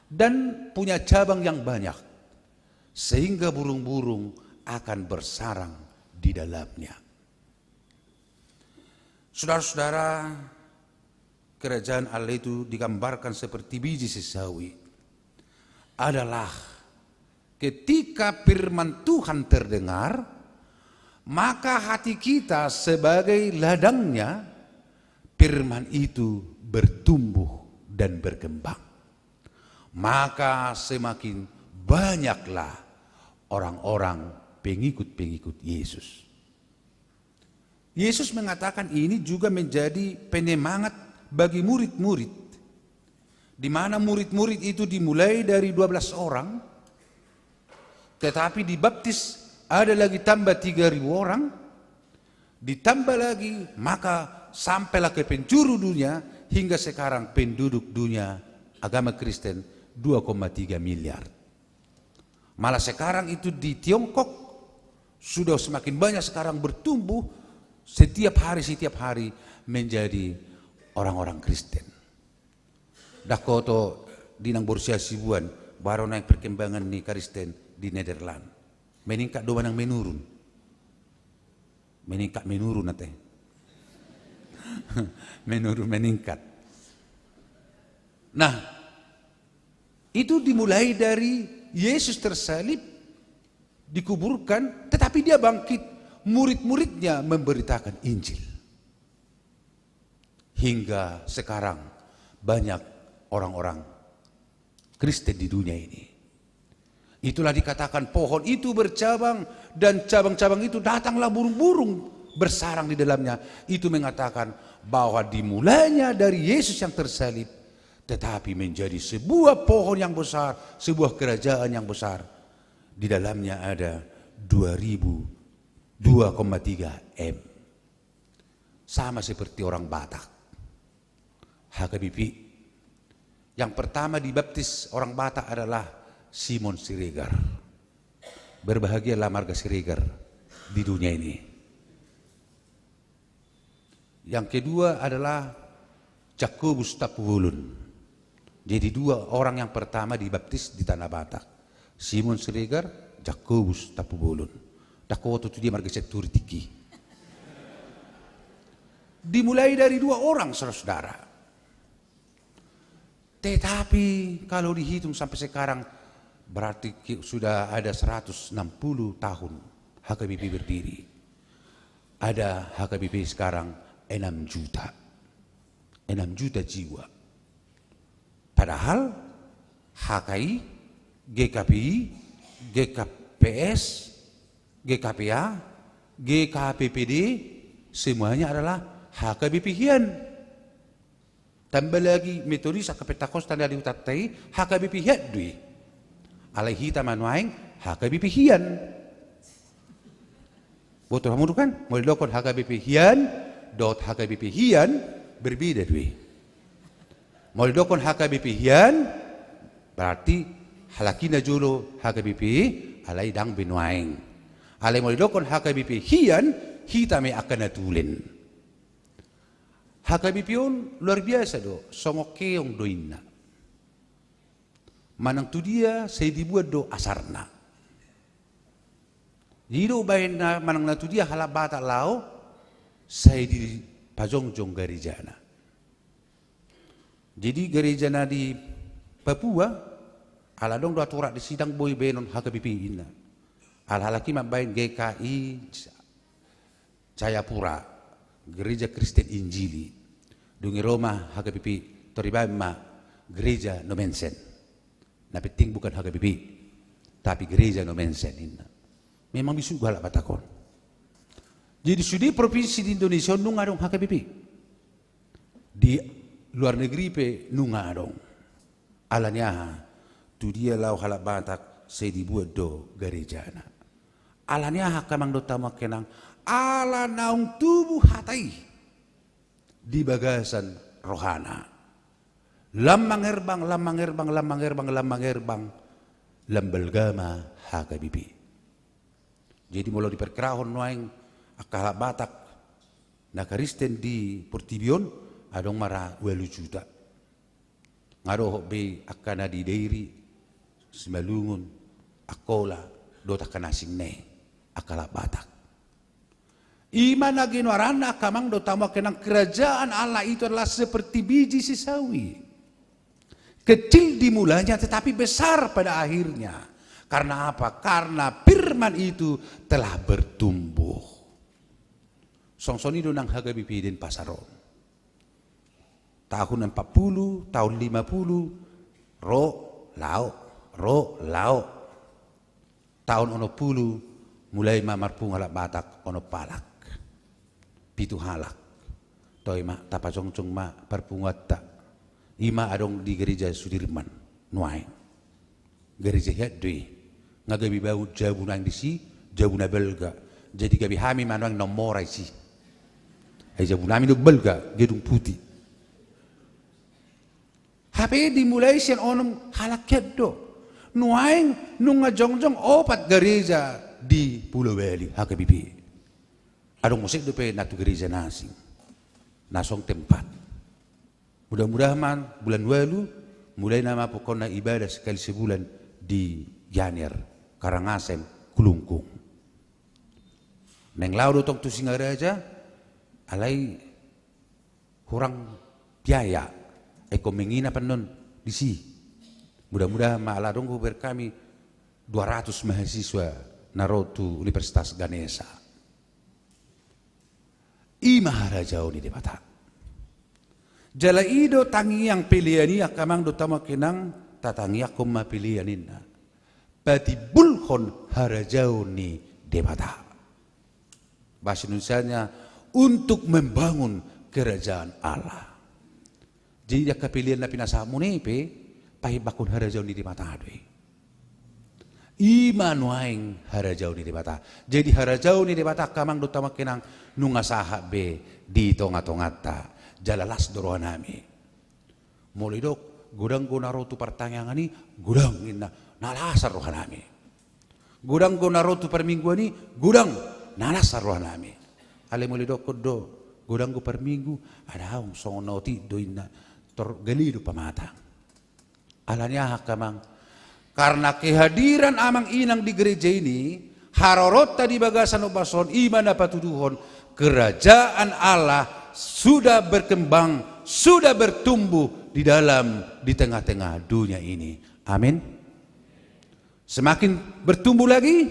Dan punya cabang yang banyak, sehingga burung-burung akan bersarang di dalamnya. Saudara-saudara, kerajaan Allah itu digambarkan seperti biji sesawi. Adalah ketika firman Tuhan terdengar, maka hati kita sebagai ladangnya, firman itu bertumbuh dan berkembang. Maka semakin banyaklah orang-orang pengikut-pengikut Yesus. Yesus mengatakan ini juga menjadi penyemangat bagi murid-murid, di mana murid-murid itu dimulai dari dua belas orang, tetapi dibaptis ada lagi tambah tiga ribu orang, ditambah lagi, maka sampailah ke penjuru dunia, hingga sekarang penduduk dunia agama Kristen dua koma tiga miliar. Malah sekarang itu di Tiongkok sudah semakin banyak sekarang bertumbuh, setiap hari, setiap hari menjadi orang-orang Kristen. Ndang huboto di nang Borussia Sibuan, boha do nang perkembangan ni Kristen di Netherlands. Meningkat do manang menurun? Meningkat menurun ate. Menurun meningkat. Nah, itu dimulai dari Yesus tersalib, dikuburkan, tetapi dia bangkit. Murid-muridnya memberitakan Injil. Hingga sekarang banyak orang-orang Kristen di dunia ini. Itulah dikatakan pohon itu bercabang dan cabang-cabang itu datanglah burung-burung bersarang di dalamnya. Itu mengatakan bahwa dimulainya dari Yesus yang tersalib, tetapi menjadi sebuah pohon yang besar, sebuah kerajaan yang besar. Di dalamnya ada dua ribu, dua koma tiga M. Sama seperti orang Batak. H K B P. Yang pertama dibaptis orang Batak adalah Simon Siregar. Berbahagialah marga Siregar di dunia ini. Yang kedua adalah Jakobus Tampubolon. Jadi dua orang yang pertama dibaptis di Tanah Batak. Simon Siregar, Jakobus Tampubolon. Ndang huboto tu dia marga Sianturi tingki. Dimulai dari dua orang, saudara-saudara. Tetapi kalau dihitung sampai sekarang, berarti ki-, sudah ada seratus enam puluh tahun H K B P berdiri. Ada H K B P sekarang enam juta. Enam juta jiwa. Padahal H K I, G K P I, G K P S, G K P A, G K P P D, semuanya adalah H K B P hian. Tambah lagi Metodis angka Pentakosta na di hutanta i, H K B P hian do i. Alai hita ma nuaeng H K B P hian. Boto hamu do kan? Molo didokkon H K B P hian dohot H K B P hian, berbeda do i. Molo didokkon H K B P hian, berarti halak i na jolo H K B P, alai ndang be nuaeng. Alai molo didokkon H K B P hian, hita ma i angka na tulen. H K B P on luar biasa do, songon keong do inna. Manang tudia sai dibuat do asarna. Jadi do baenna manang na tudia halak Batak laho, sai dipajongjong garejana. Jadi gareja na di Papua, ala adong do aturan disi ndang boi baenon H K B P inna. Ala halak i mambaen G K I Jayapura, Gereja Kristen Injili. Dung i ro ma H K B P, tor dibaen ma Gereja Nommensen. Na penting bukan H K B P, tapi Gereja Nommensen inna. Memang bisugu halak Batak on. Jadi sude provinsi di Indonesia on nunga adong H K B P. Di luar negeri pe nunga adong. Ala ni aha? Tudia laho halak Batak sai dibuat do garejana. Ala ni aha angka amang dohot hamu angka inang? Ala naung tubu hata i di bagasan rohana. Lam mangerbang, lam mangerbang, lam mangerbang, lam mangerbang, lam balga ma H K B P. Jadi molo diperkirahon nuaeng angka halak Batak na Kristen di portibi on, adong ma ra ualu juta. Nga dohot be angka na di Dairi, Simalungun, Angkola, dohot angka na asing na i, angka halak Batak. I ma na genuaranna angka amang dohot hamu angka inang, kerajaan Allah itu adalah seperti biji si sawi. Kecil di mulanya tetapi besar pada akhirnya. Karena apa? Karena firman itu telah bertumbuh. Songon i do nang H K B P Denpasar on. Tahun empat puluh, tahun lima puluh, ro, lao, ro, lao. Tahun onom puluh, mulai ma marpungu halak Batak onom halak. Pitu halak. Toe ma, tapajongjong ma parpunguanta. I ma adong di Gereja Sudirman nuaeng. Gereja hian do i. Nga gabe bau jabu nuaeng disi, jabu na balga. Jadi gabe hami ma nuaeng na ummora disi. Ai jabu nami do balga, gedung putih. Hape dimulai sian onom halak hian do. Nuaeng nunga jongjong opat gareja di Pulau Bali, H K B P. Adong muse dope na tu gareja na asing. Na song tempat. Mudah-mudahan ma bulan ualu, mulai nama pokokna ibadah sekali sebulan di Gianyar, Karangasem, Klungkung. Naeng laho do tong tu Singaraja, alai hurang biaya, ingkon menginap annon disi. Mudah-mudahan ma ala adong hubereng hami dua ratus mahasiswa na ro tu Universitas Ganesha. I ma harajaon ni Debata. Jala i do tangiang pelean i, angka amang dohot hamu angka inang, tatangiangkon ma pelean ninna. Patimbulhon harajaon ni Debata. Bahasa Indonesianya, untuk membangun kerajaan Allah. Jadi angka pelean na pinasahatmuna i pe, paimbanghon harajaon ni Debata do i. I ma nuaeng harajaon ni Debata. Jadi harajaon ni Debata angka amang dohot hamu angka inang nunga sahat be di tonga-tonganta. Jala las do rohanami. Molo didok, godang do na ro tu partangiangan i, godang ninna, na las rohanami. Godang do na ro tu parmingguan i, godang, na las rohanami. Alai molo didokkon do, godang do parminggu, adong songon na otik do ninna, tor gale do pamatang. Alani aha angka amang? Karena kehadiran amang inang di gereja ini, haroronta di bagasan ombas on, i ma na patuduhon kerajaan Allah sudah berkembang, sudah bertumbuh di dalam, di tengah-tengah dunia ini. Amin. Semakin bertumbuh lagi,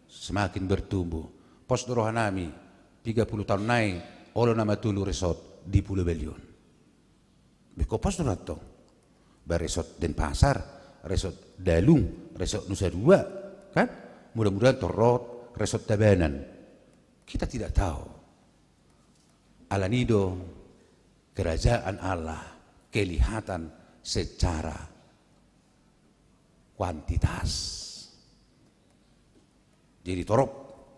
semakin bertumbuh. Pos do rohanami, tiga puluh taon nai, olo nama tolu resort di Pulo Baliun. Beko pos do rohanta. Ba resort Denpasar, resort Dalung, resort Nusa Dua, kan? Mudah-mudahan torot resort Tabanan. Kita tidak tahu. Alani do kerajaan Allah kelihatan secara kuantitas. Jadi torop,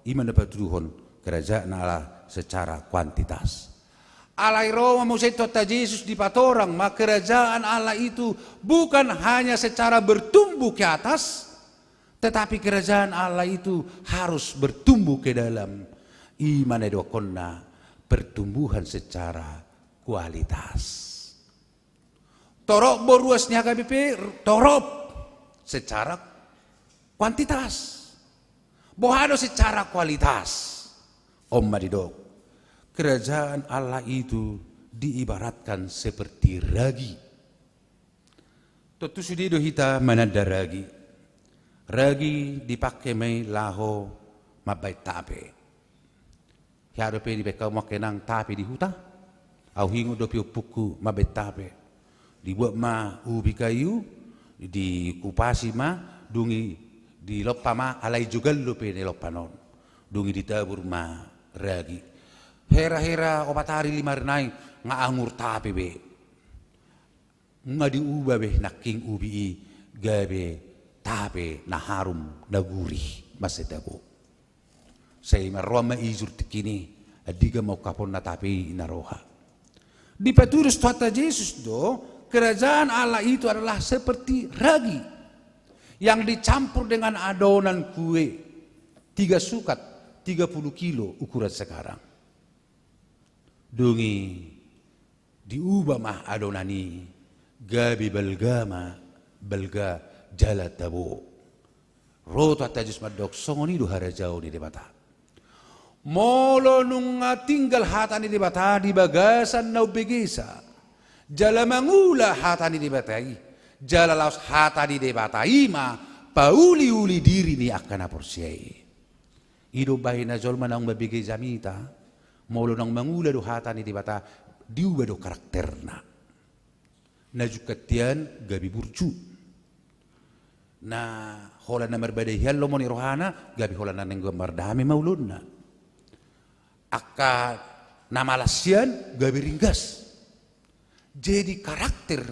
i ma na patuduhon kerajaan Allah secara kuantitas. Alai ro ma muse Tuhanta Jesus dipatorang ma kerajaan Allah itu bukan hanya secara bertumbuh ke atas, tetapi kerajaan Allah itu harus bertumbuh ke dalam. I ma na didokkonna pertumbuhan secara kualitas. Torop bo ruas ni H K B P, torop secara kuantitas. Boha do secara kualitas? On ma didok. Kerajaan Allah itu diibaratkan seperti ragi. Tontu sude do hita mananda ragi. Ragi dipake ma i laho mambaen tape. Hea dope dibaen hamu angka inang tape di huta? Ahu ingot dope ompungku mambaen tape. Dibuat ma ubi kayu, dikupasi ma, dung i dilompa ma, alai jogal dope na nilompan on. Dung i ditabur ma ragi. Hera-hera opat ari lima ari nai, nga angur tape be. Nga diuba be nangkin ubi i gabe tape na harum na gurih mansai tabo. Sai marroan ma ijur tingki i, andigan ma ungkaponna tape i na roha. Dipatudos Tuhanta Jesus do, kerajaan Allah itu adalah seperti ragi yang dicampur dengan adonan kue tiga sukat, tiga puluh kilo ukuran sekarang. Dung i diuba ma adonan i gabe balga ma, balga jala tabo. Ro Tuhanta Jesus mandok songon i do harajaon ni Debata. Molo nunga tinggal hata ni Debata di bagasan na umbegesa, jala mangula hata ni Debata i, jala laos hata ni Debata i ma pauli-uli diri ni angka na porsea i. I do bahen na jolma naung mambege jamita, molo naung mangula do hata ni Debata, diuba do karakterna. Na jungkat hian gabe burju. Na holan na marbadai hian lomo ni rohana, gabe holan na naeng mardame ma ulaonna. Angka na malas hian gabe ringgas. Jadi karakter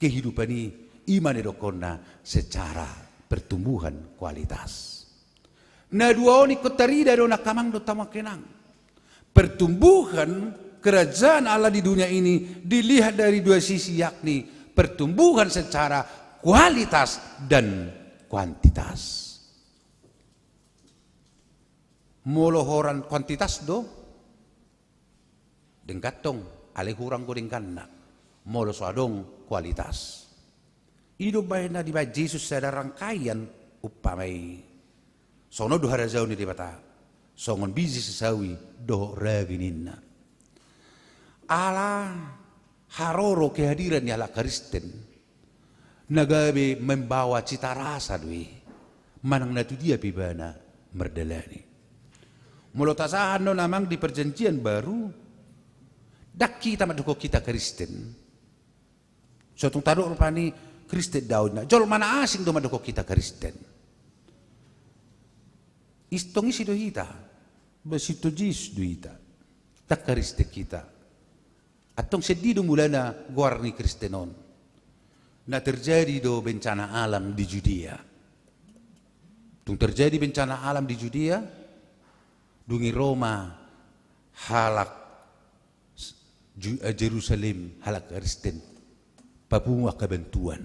kehidupan i, i ma na didokkonna secara pertumbuhan kualitas. Na dua on ingkon tarida do na amang dohot hamu angka inang. Pertumbuhan kerajaan Allah di dunia ini dilihat dari dua sisi, yakni pertumbuhan secara kualitas dan kuantitas. Molo holan kuantitas do, denggan tong, alai hurang do dengganna molo so adong kualitas. I do bahen na dibahen Jesus sada rangkaian umpama i. Songon on do harajaon ni Debata, songon biji sesawi dohot ragi ninna. Ala haroro kehadiran ni halak Kristen, na gabe membawa cita rasa do i, manang na tudia pe ibana mardalani. Molo tasahat non amang di Perjanjian Baru, ndang hita mandokhon hita Kristen. So tung tadok rupani Kristen do ahu ninna, jolma na asing do mandokhon hita Kristen. Is tong ise do hita? Ba sintua Jesus do hita. Ndang Kristen hita. Antong sian dia do mulana goar ni Kristen on? Na terjadi do bencana alam di Judea. Tung terjadi bencana alam di Judea, dung i ro ma halak Ju-, eh, Jerusalem, halak Kristen, papungu angka bantuan.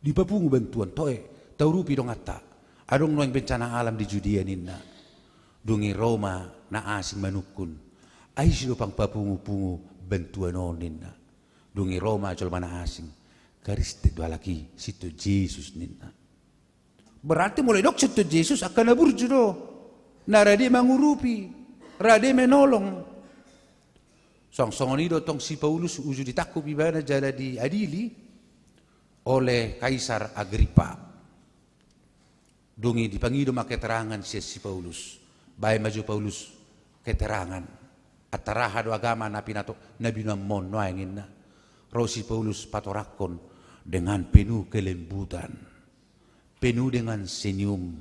Dipapungu bantuan, toe, taurupi donganta. Adong nuaeng bencana alam di Judea ninna. Dung i ro ma na asing manungkun. Ai ise do pang papungu-pungu bantuan on ninna. Dung i ro ma jolma na asing. Kristen do halak i, sintua Jesus ninna. Berarti molo didok sintua Jesus angka na burju do. Na rade mangurupi, rade menolong. Song-, songon i do tong si Paulus uju ditangkup ibana jala diadili oleh Kaisar Agripa. Dung i dipangido ma keterangan sian si Paulus. Baen ma jo Paulus keterangan. Antara aha do agama na pinato-, na binoanmon nuaeng ninna. Ro si Paulus patorangkon dengan penuh kelembutan, penuh dengan senyum.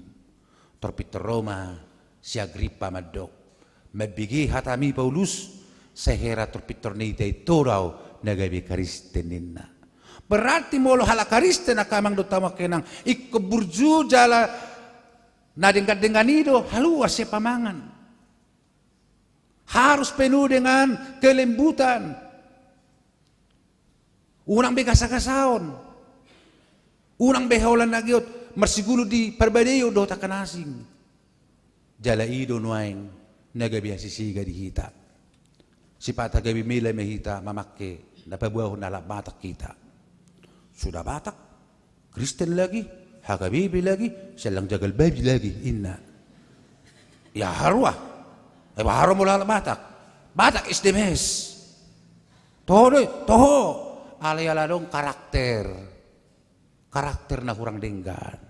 Tor pintor ro ma si Agripa mandok, mambege hatami Paulus, sai hera tor pintor na ita i, ito do ahu na gabe Kristen ninna. Berarti molo halak Kristen angka amang dohot hamu angka inang, ingkon burju jala na denggan-denggan i do haluan sian pamangan. Harus penuh dengan kelembutan. Unang be gasa-gasaon. Unang be holan na giot marsigulut di parbadaion dohot angka na asing. Jala i do nuaeng na gabe hasisega di hita. Sipata gabe mela ma hita mamangke na paboahon halak Batak hita. Sudah Batak, Kristen lagi, H K B P lagi, sialang jagal babi lagi, inna. Ya haru ah. Eba haru molo halak Batak. Batak is the best. Toho do i, toho. Alai ala adong karakter. Karakter na hurang denggan.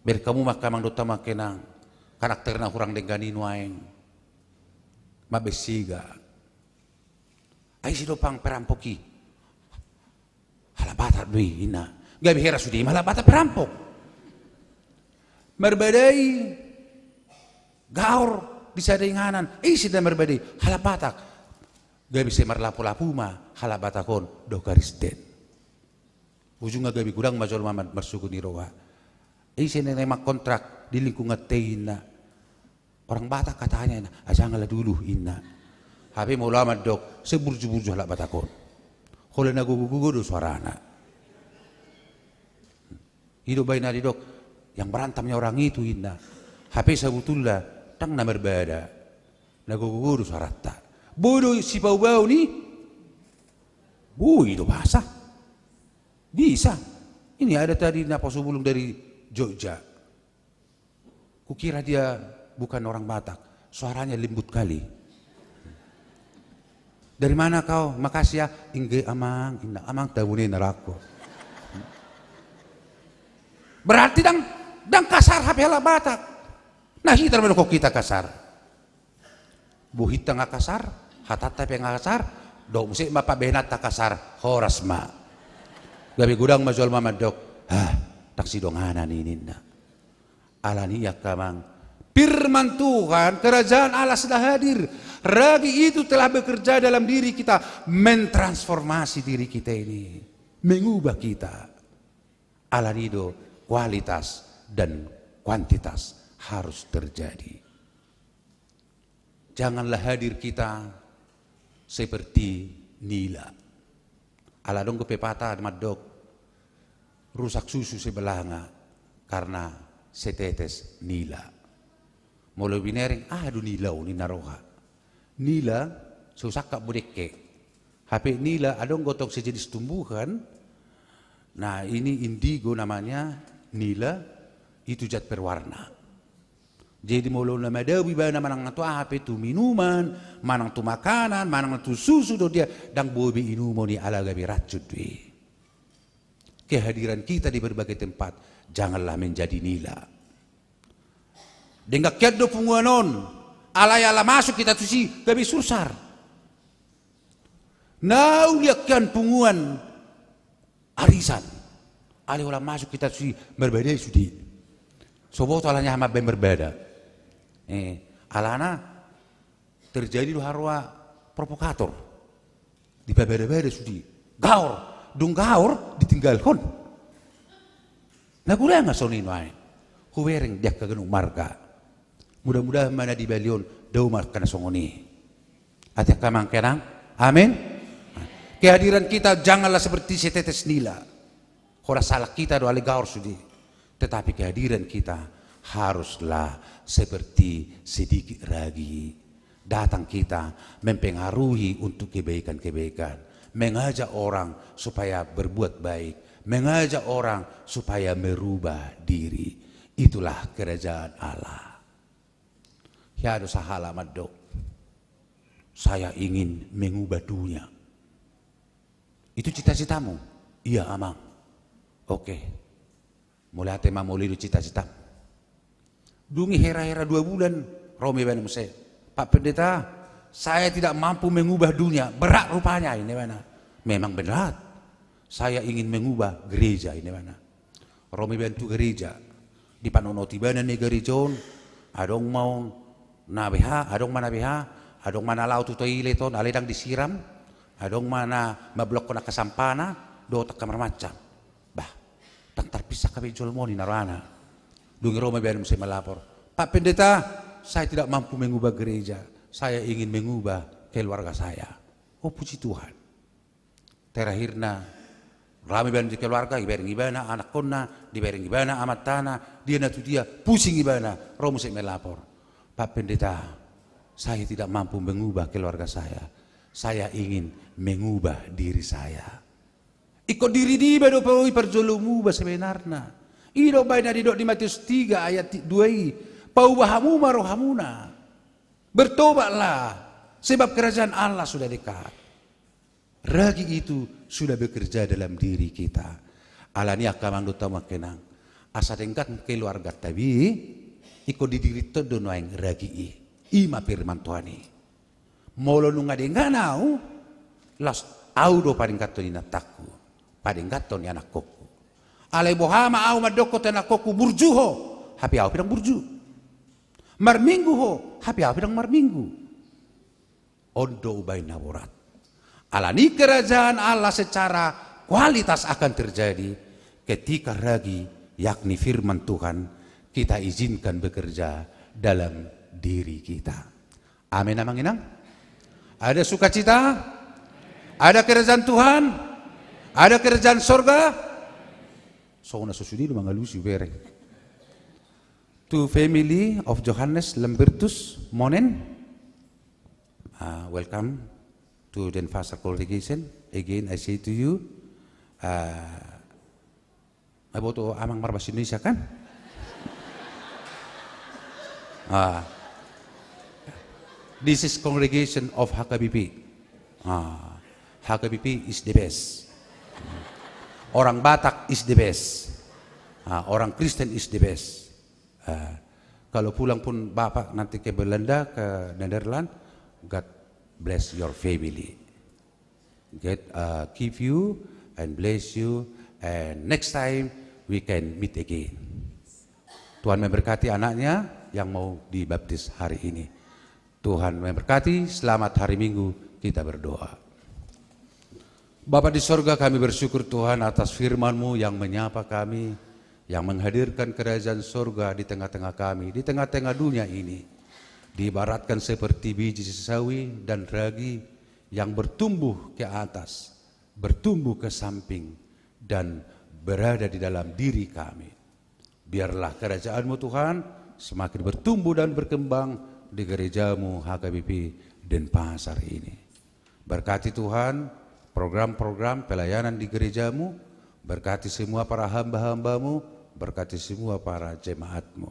Bereng hamu ma angka amang dohot hamu angka inang. Karakter na hurang denggan i nuaeng mambaen sega. Ai ise do pang perampok i? Halak Batak do i, inna. Gabe hera sude i ma halak Batak perampok. Marbadai gaor di sada inganan, ise da marbadai? Halak Batak. Gabe sai marlapo-lapo ma halak Batak on dohot Kristen. Ujungna gabe godang ma jolma mar-, marsogo ni roha. Ise na naeng mangkontrak di lingkungan ta i, inna. Orang Batak katanya, inna. Ah, janganlah dulu, inna. Hape molo ahu mandok, sai burju-burju halak Batak on. Holan na gogo-gogo do suarana. I do baen na didok, yang berantamnya orang itu, inna. Hape sabutulna ndang na marbada. Na gogo-gogo do suaranta. Boi do sipau-pau ni. Boi do basa. Bisa. Ini ada tadi naposobulung dari Jogja. Kukira dia bukan orang Batak. Suaranya lembut kali. Dari mana kau? Makasih ya. Inggih amang, inna. Amang tabune narako. Berarti ndang, ndang kasar hape halak Batak. Na hita ma dohot hita kasar. Bohinta nga kasar, hatanta pe nga kasar, dohot muse ma pambahenanta kasar, horas ma. Gabe godang ma jolma mandok, ah, ndang sidonganan i, ninna. Alani i angka amang, firman Tuhan, kerajaan Allah sudah hadir. Ragi itu telah bekerja dalam diri kita, mentransformasi diri kita ini, mengubah kita. Alani i do kualitas dan kuantitas harus terjadi. Janganlah hadir kita seperti nila. Ala adong do pepatah mandok, rusak susu sebelanga karena setetes nila. Molo binering, aha do nila on, ninna roha. Nila, so sangkap bodengke. Hape nila, adong do tong sejenis tumbuhan. Nah, ini indigo namanya, nila. Itu zat berwarna. Jadi molo na madabu ibana manang na tu aha pe, tu minuman, manang tu makanan, manang na tu susu do dia, ndang boi be inumon i ala gabe racun do i. Kehadiran kita di berbagai tempat janganlah menjadi nila. Denggan hian do punguan on, alai ala masuk hita tusi gabe sursar. Na uli hian punguan arisan, alai holan masuk hita tusi marbadai sude. So boto alani aha mambaen marbada. Eh, alana terjadi do haroa provokator. Dipabada-bada sude. Gaor, dung gaor ditinggalhon. Na guna nga songon i nuaeng. Hubereng di angka ganup marga. Mudah-mudahan ma na di Bali on dao ma angka na songon i. Ate angka amang inang. Amin. Kehadiran kita janganlah seperti setetes nila. Holan salah kita do alai gaor sude. Tetapi kehadiran kita haruslah seperti sedikit ragi. Datang kita mempengaruhi untuk kebaikan-kebaikan, mengajak orang supaya berbuat baik, mengajak orang supaya merubah diri. Itulah kerajaan Allah. Hea do sahala mandok, "Saya ingin mengubah dunia." Itu cita-citamu? Iya, Amang. Oke. Mauliate ma molo i do cita-citamu. Dung i hera-hera dua bulan, ro ma ibana muse. "Pak Pendeta, saya tidak mampu mengubah dunia. Berat rupanya," ninna ibana. "Memang berat. Saya ingin mengubah gereja," ninna ibana. Ro ma ibana tu gereja. Dipanonoti ibana na i gereja on, adong ma on na beha, adong ma na beha, adong ma na laho tu toilet on, alai ndang disiram, adong ma na mamblokkon angka sampana, dohot angka marmacam. Bah, ndang tarpisah hape jolma on, ninna rohana. Dung i ro ma ibana muse melapor, "Pak Pendeta, saya tidak mampu mengubah gereja. Saya ingin mengubah keluarga saya." Oh, puji Tuhan. Terakhirna, ro ma ibana di keluarga, dibereng ibana anakkonna, dibereng ibana amantana, dia na tu dia, pusing ibana, ro muse melapor, "Pak Pendeta, saya tidak mampu mengubah keluarga saya. Saya ingin mengubah diri saya." Ingkon diri niba do pe i parjolo muba sebenarna. I do umbahen na didok di Matius tiga ayat ti-, dua i, "Pauba hamu ma rohamuna. Bertobatlah, sebab kerajaan Allah sudah dekat." Ragi itu sudah bekerja dalam diri kita. Alani i angka amang dohot hamu angka inang, asa denggan keluarganta be, ingkon didirinta do nuaeng ragi i. I ma firman Tuhan i. Molo nunga denggan ahu, laos ahu do padengganhon inantangku, padengganhon ni anakkonku. Alai boha ma ahu mandokkon tu anakkonku, "Burju ho," hape ahu pe ndang burju. "Marminggu ho," hape ahu pe ndang marminggu. On do umbahen na borat. Alani kerajaan Allah secara kualitas akan terjadi ketika ragi, yakni firman Tuhan, kita izinkan bekerja dalam diri kita. Amin, amang inang? Ada sukacita? Ada kerajaan Tuhan? Ada kerajaan sorga? Songon na so sude do mangalusi, hubereng. To family of Johannes Lambertus Monen, uh, welcome to Denpasar congregation. Again, I say to you, uh, Ai boto amang marbahasa Indonesia kan? Ah. This is congregation of H K B P. Ah. H K B P is the best. Orang Batak is the best. Ah, orang Kristen is the best. Ah, kalau pulang pun Bapak nanti ke Belanda, ke Netherlands, God bless your family. God, uh, keep you and bless you, and next time we can meet again. Tuhan memberkati anaknya yang mau dibaptis hari ini. Tuhan memberkati, selamat hari Minggu, kita berdoa. Bapa di sorga, kami bersyukur Tuhan atas firman-Mu yang menyapa kami, yang menghadirkan kerajaan sorga di tengah-tengah kami, di tengah-tengah dunia ini. Diibaratkan seperti biji sawi dan ragi yang bertumbuh ke atas, bertumbuh ke samping, dan berada di dalam diri kami. Biarlah kerajaan-Mu, Tuhan, semakin bertumbuh dan berkembang di gereja-Mu H K B P Denpasar ini. Berkati, Tuhan, program-program pelayanan di gereja-Mu, berkati semua para hamba-hamba-Mu, Berkati semua para jemaat-Mu.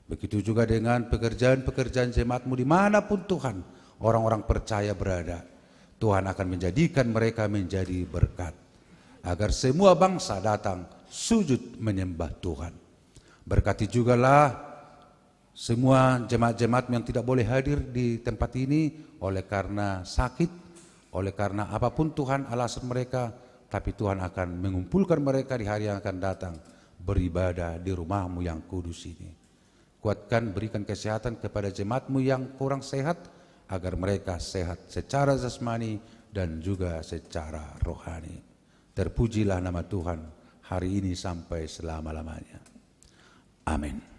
Begitu juga dengan pekerjaan-pekerjaan jemaat-Mu di mana pun Tuhan orang-orang percaya berada. Tuhan akan menjadikan mereka menjadi berkat. Agar semua bangsa datang sujud menyembah Tuhan. Berkati jugalah semua jemaat-jemaat yang tidak boleh hadir di tempat ini oleh karena sakit, oleh karena apapun Tuhan alasan mereka, tapi Tuhan akan mengumpulkan mereka di hari yang akan datang beribadah di rumah-Mu yang kudus ini. Kuatkan, berikan kesehatan kepada jemaat-Mu yang kurang sehat, agar mereka sehat secara jasmani dan juga secara rohani. Terpujilah nama Tuhan hari ini sampai selama-lamanya. Amin.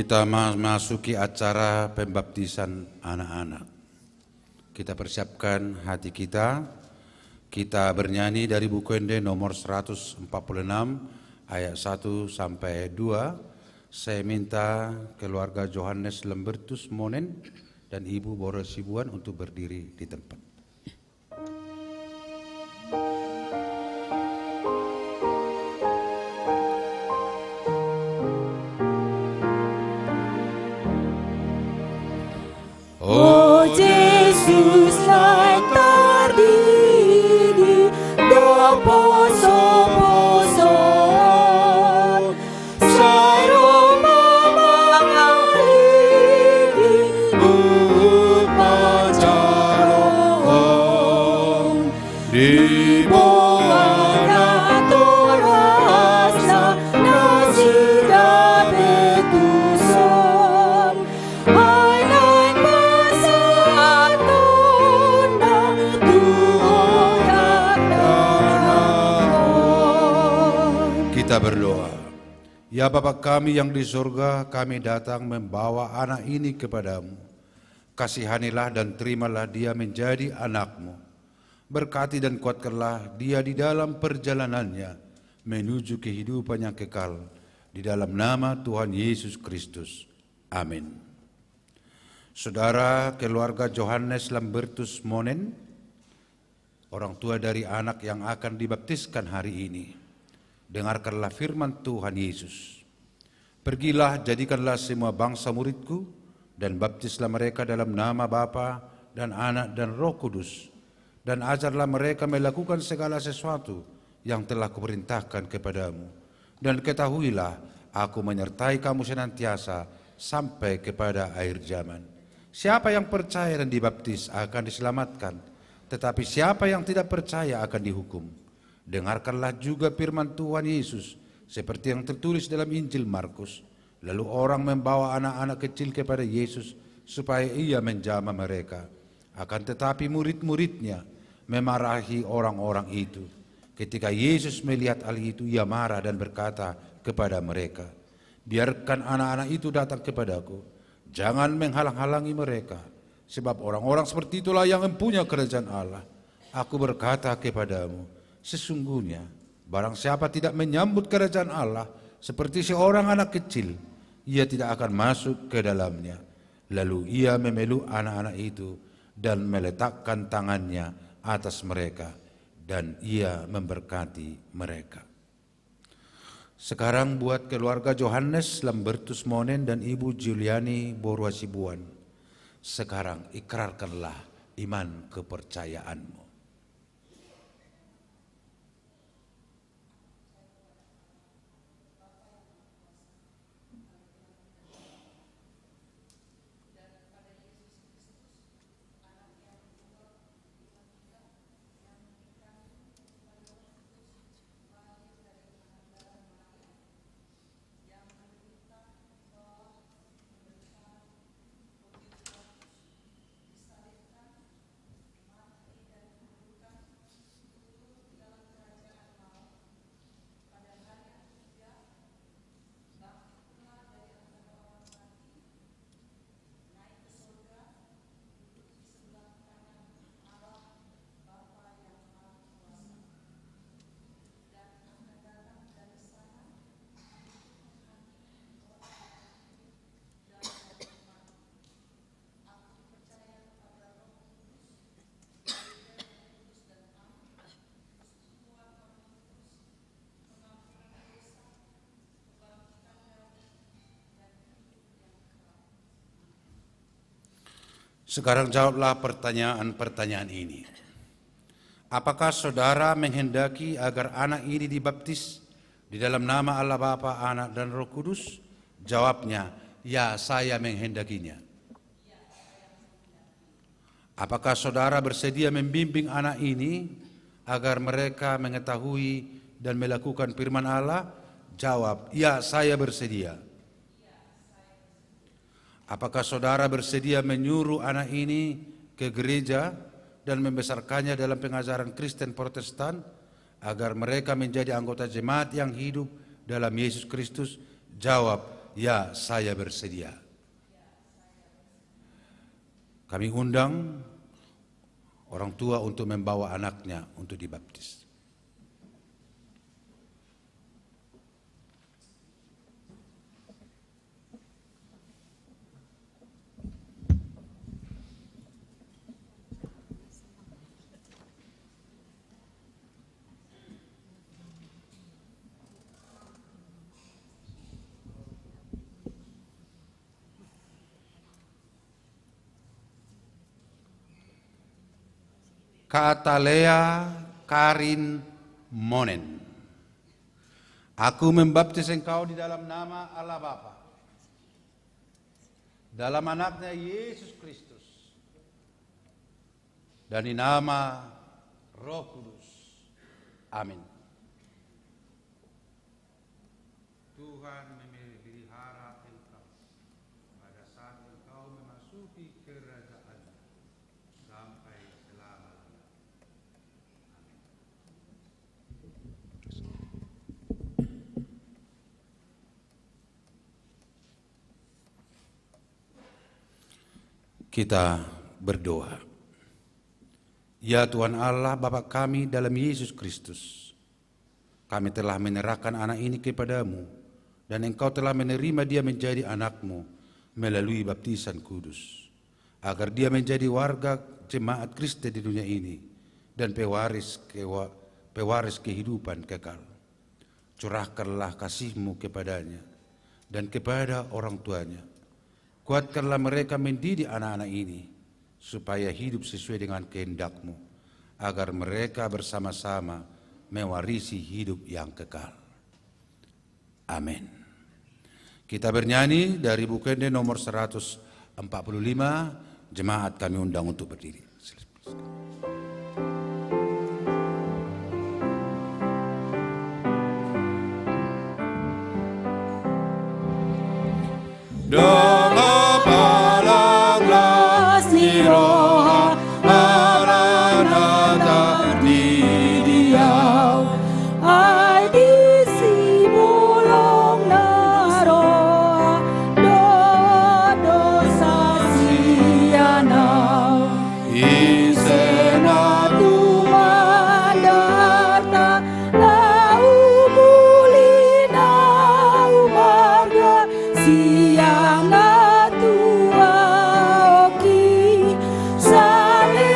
Kita memasuki acara pembaptisan anak-anak. Kita persiapkan hati kita. Kita bernyanyi dari Buku Ende nomor seratus empat puluh enam, ayat satu sampai dua. Saya minta keluarga Johannes Lambertus Monen dan Ibu Boru Hasibuan untuk berdiri di tempat. O Jesus, naeng tardidi do poso-poso, sai ro ma mangalili huhut manjalo on. Diboan na torasna na sirap tuson, ai naeng pasahatonna tu oyak danahon. Kita berdoa. Ya Bapa kami yang di surga, kami datang membawa anak ini kepada-Mu. Kasihanilah dan terimalah dia menjadi anak-Mu. Berkati dan kuatkanlah dia di dalam perjalanannya menuju kehidupan yang kekal, di dalam nama Tuhan Yesus Kristus. Amin. Saudara keluarga Johannes Lambertus Monen, orang tua dari anak yang akan dibaptiskan hari ini, dengarkanlah firman Tuhan Yesus. Pergilah, jadikanlah semua bangsa muridku, dan baptislah mereka dalam nama Bapa dan Anak dan Roh Kudus, dan ajarlah mereka melakukan segala sesuatu yang telah kuperintahkan kepadamu. Dan ketahuilah, Aku menyertai kamu senantiasa sampai kepada akhir zaman. Siapa yang percaya dan dibaptis akan diselamatkan, tetapi siapa yang tidak percaya akan dihukum. Dengarkanlah juga firman Tuhan Yesus, seperti yang tertulis dalam Injil Markus. Lalu orang membawa anak-anak kecil kepada Yesus, supaya Ia menjamah mereka. Akan tetapi murid-murid-Nya memarahi orang-orang itu. Ketika Yesus melihat hal itu, Ia marah dan berkata kepada mereka, "Biarkan anak-anak itu datang kepada-Ku. Jangan menghalang-halangi mereka, sebab orang-orang seperti itulah yang mempunyai kerajaan Allah. Aku berkata kepadamu, sesungguhnya, barang siapa tidak menyambut kerajaan Allah seperti seorang anak kecil, ia tidak akan masuk ke dalamnya." Lalu Ia memeluk anak-anak itu dan meletakkan tangan-Nya atas mereka, dan Ia memberkati mereka. Sekarang buat keluarga Johannes Lambertus Monen dan Ibu Juliani Boru Hasibuan. Sekarang ikrarkanlah iman kepercayaanmu. Sekarang jawablah pertanyaan-pertanyaan ini. Apakah saudara menghendaki agar anak ini dibaptis di dalam nama Allah Bapa, Anak, dan Roh Kudus? Jawabnya, ya, saya menghendakinya. Apakah saudara bersedia membimbing anak ini agar mereka mengetahui dan melakukan firman Allah? Jawab, ya, saya bersedia. Apakah saudara bersedia menyuruh anak ini ke gereja dan membesarkannya dalam pengajaran Kristen Protestan, agar mereka menjadi anggota jemaat yang hidup dalam Yesus Kristus? Jawab, Ya, saya bersedia. Kami undang orang tua untuk membawa anaknya untuk dibaptis. Katalea Karin Monen. Aku membaptis engkau di dalam nama Allah Bapa, dalam Anaknya Yesus Kristus, dan di nama Roh Kudus. Amin. Tuhan memelihara engkau pada saat engkau memasuki kerajaan-Nya sampai selama-lamanya. Amin. Kita berdoa. Ya Tuhan Allah, Bapa kami dalam Yesus Kristus, kami telah menyerahkan anak ini kepada-Mu, dan Engkau telah menerima dia menjadi anak-Mu melalui baptisan kudus, agar dia menjadi warga jemaat Kristen di dunia ini dan pewaris kewa-, pewaris kehidupan kekal. Curahkanlah kasih-Mu kepadanya dan kepada orang tuanya. Kuatkanlah mereka mendidik anak-anak ini, supaya hidup sesuai dengan kehendak-Mu, agar mereka bersama-sama mewarisi hidup yang kekal. Amin. Kita bernyanyi dari Buku Ende nomor seratus empat puluh lima, jemaat kami undang untuk berdiri. Ndang hapalang las ni roha, ala na tadidi au. Ai disi bolong na roa, do dosa sian au. Ise na tumandarta, na umuli, na umarga, sian na tua oki, salelelele.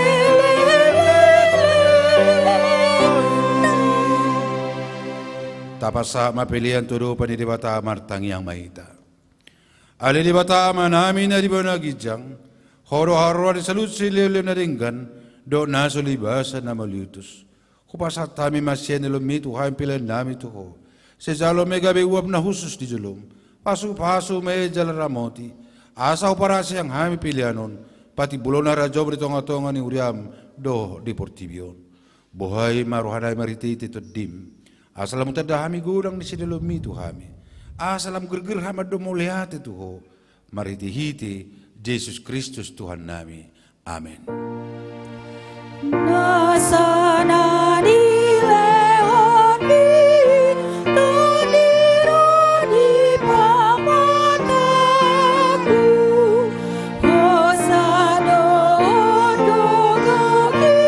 Tapasahat ma pelean tu adopan ni Debata, martangiang ma hita. Ale Debata Amanami na di banua ginjang, Ho do haroroan ni saluhut silehonlehon na denggan dohot na so libasan na mauliutus. Hupasahat hami ma sian dilehonMi tu hami peleannami tu Ho. Sai jalo ma i gabe uap na hushus di jolom. Pasupasu ma i jala ramoti, asa huparasiang hami pelean on, patimbulhon harajaonMu di tongatonga ni huriaM dohot di portibi on. Bohai ma rohanami marhitehite TondiM, asa lam hutanda hami godang ni silehonlehonMi tu hami, asa lam gerger hami mandok mauliate tu Ho, marhitehite Jesus Kristus Tuhannami. Amen. Nasa na nilehonMi, Tondi, ro di pamatangku, hosa dohot gogoki,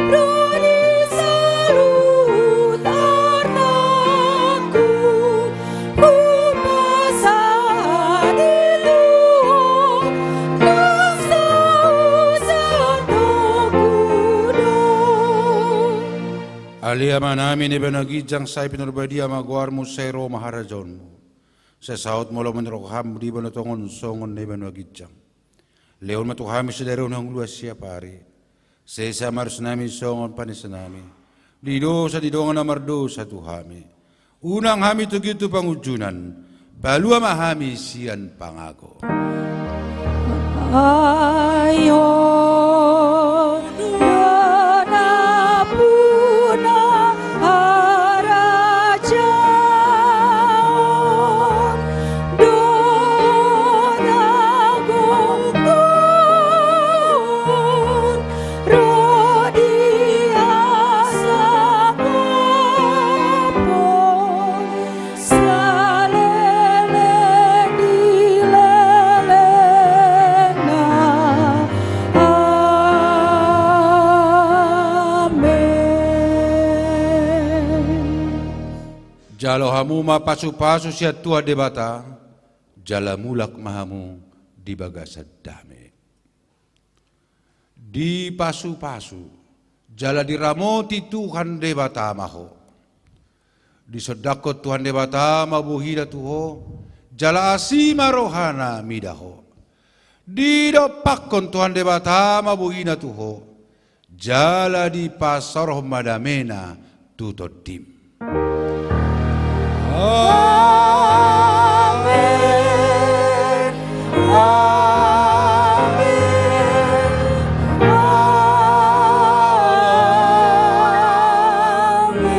ro di saluhut artangku. Hupasahat i tu Ho, nang saut-saut togu do. Ale Amanami na di banua ginjang, sai pinarbadia ma goarMu, sai ro ma harajaonMu, sai saut ma ulaonMu di roham di banua tonga on songon na di banua ginjang. Lehon ma tu hami sadari on hangoluan siapari. Sesa ma dosannami songon panesanami di dosa ni dongan na mardosa tu hami. Unang hami togihon tu pangunjunan, palua ma hami sian pangago. Ai Ho do nampuna harajaon dohot agogon, ro di hasangapon salelelele. Jalo hamu ma pasupasu sian Tuhan Debata, jala mulak ma hamu di bagasan dame. Dipasupasu jala diramoti Tuhan Debata ma ho. Disondangkon Tuhan Debata ma bohina tu ho, jala asi ma rohana mida ho. Didompakkon Tuhan Debata ma bohina tu ho, jala dipasaorhon ma damena tu tondim. Amen. Amen. Amen.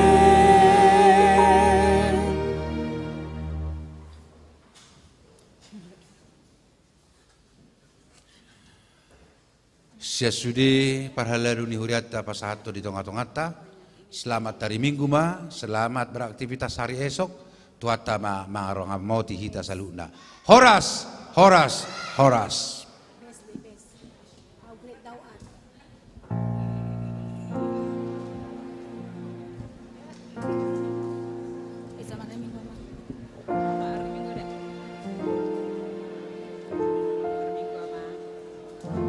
Sian sude parhalado ni hurianta pasahathon di tongatonganta. Selamat hari Minggu ma, selamat beraktivitas hari esok. Tuhanta ma mangaramoti hita saluhutna. Horas, horas, horas.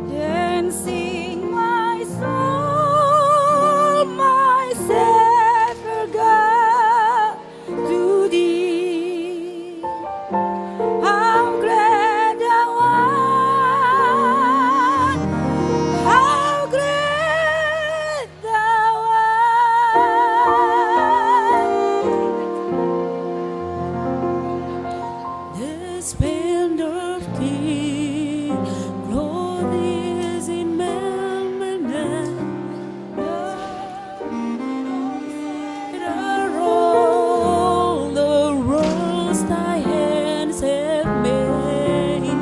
Then sing, my soul, my Savior God, to thee. How great thou art, how great thou art. The splendor of thee, clothed in majesty. Are all the worlds thy hands have made.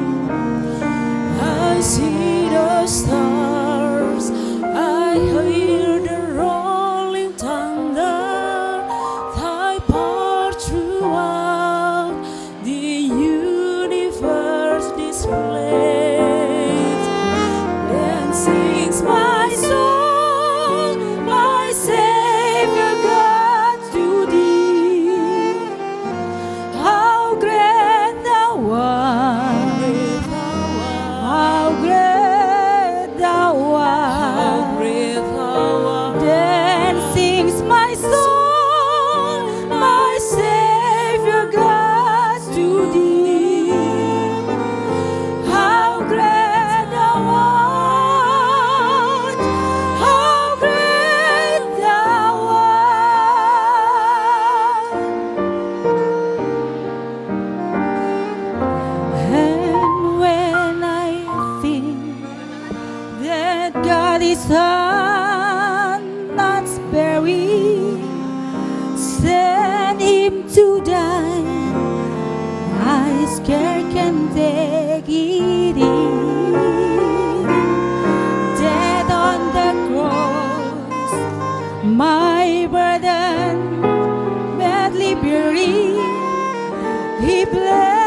I see the stars, I hear the rolling thunder, thy power throughout the universe displays. Then sings my soul, my Savior God, to thee. How great thou art, how great thou art. Then sings my soul, my Savior God, to thee. How great thou art, how great thou art. And when I think that God is not sparing, send him to die, I scarce can take it in. Dead on the cross, my burden madly bearing, he bled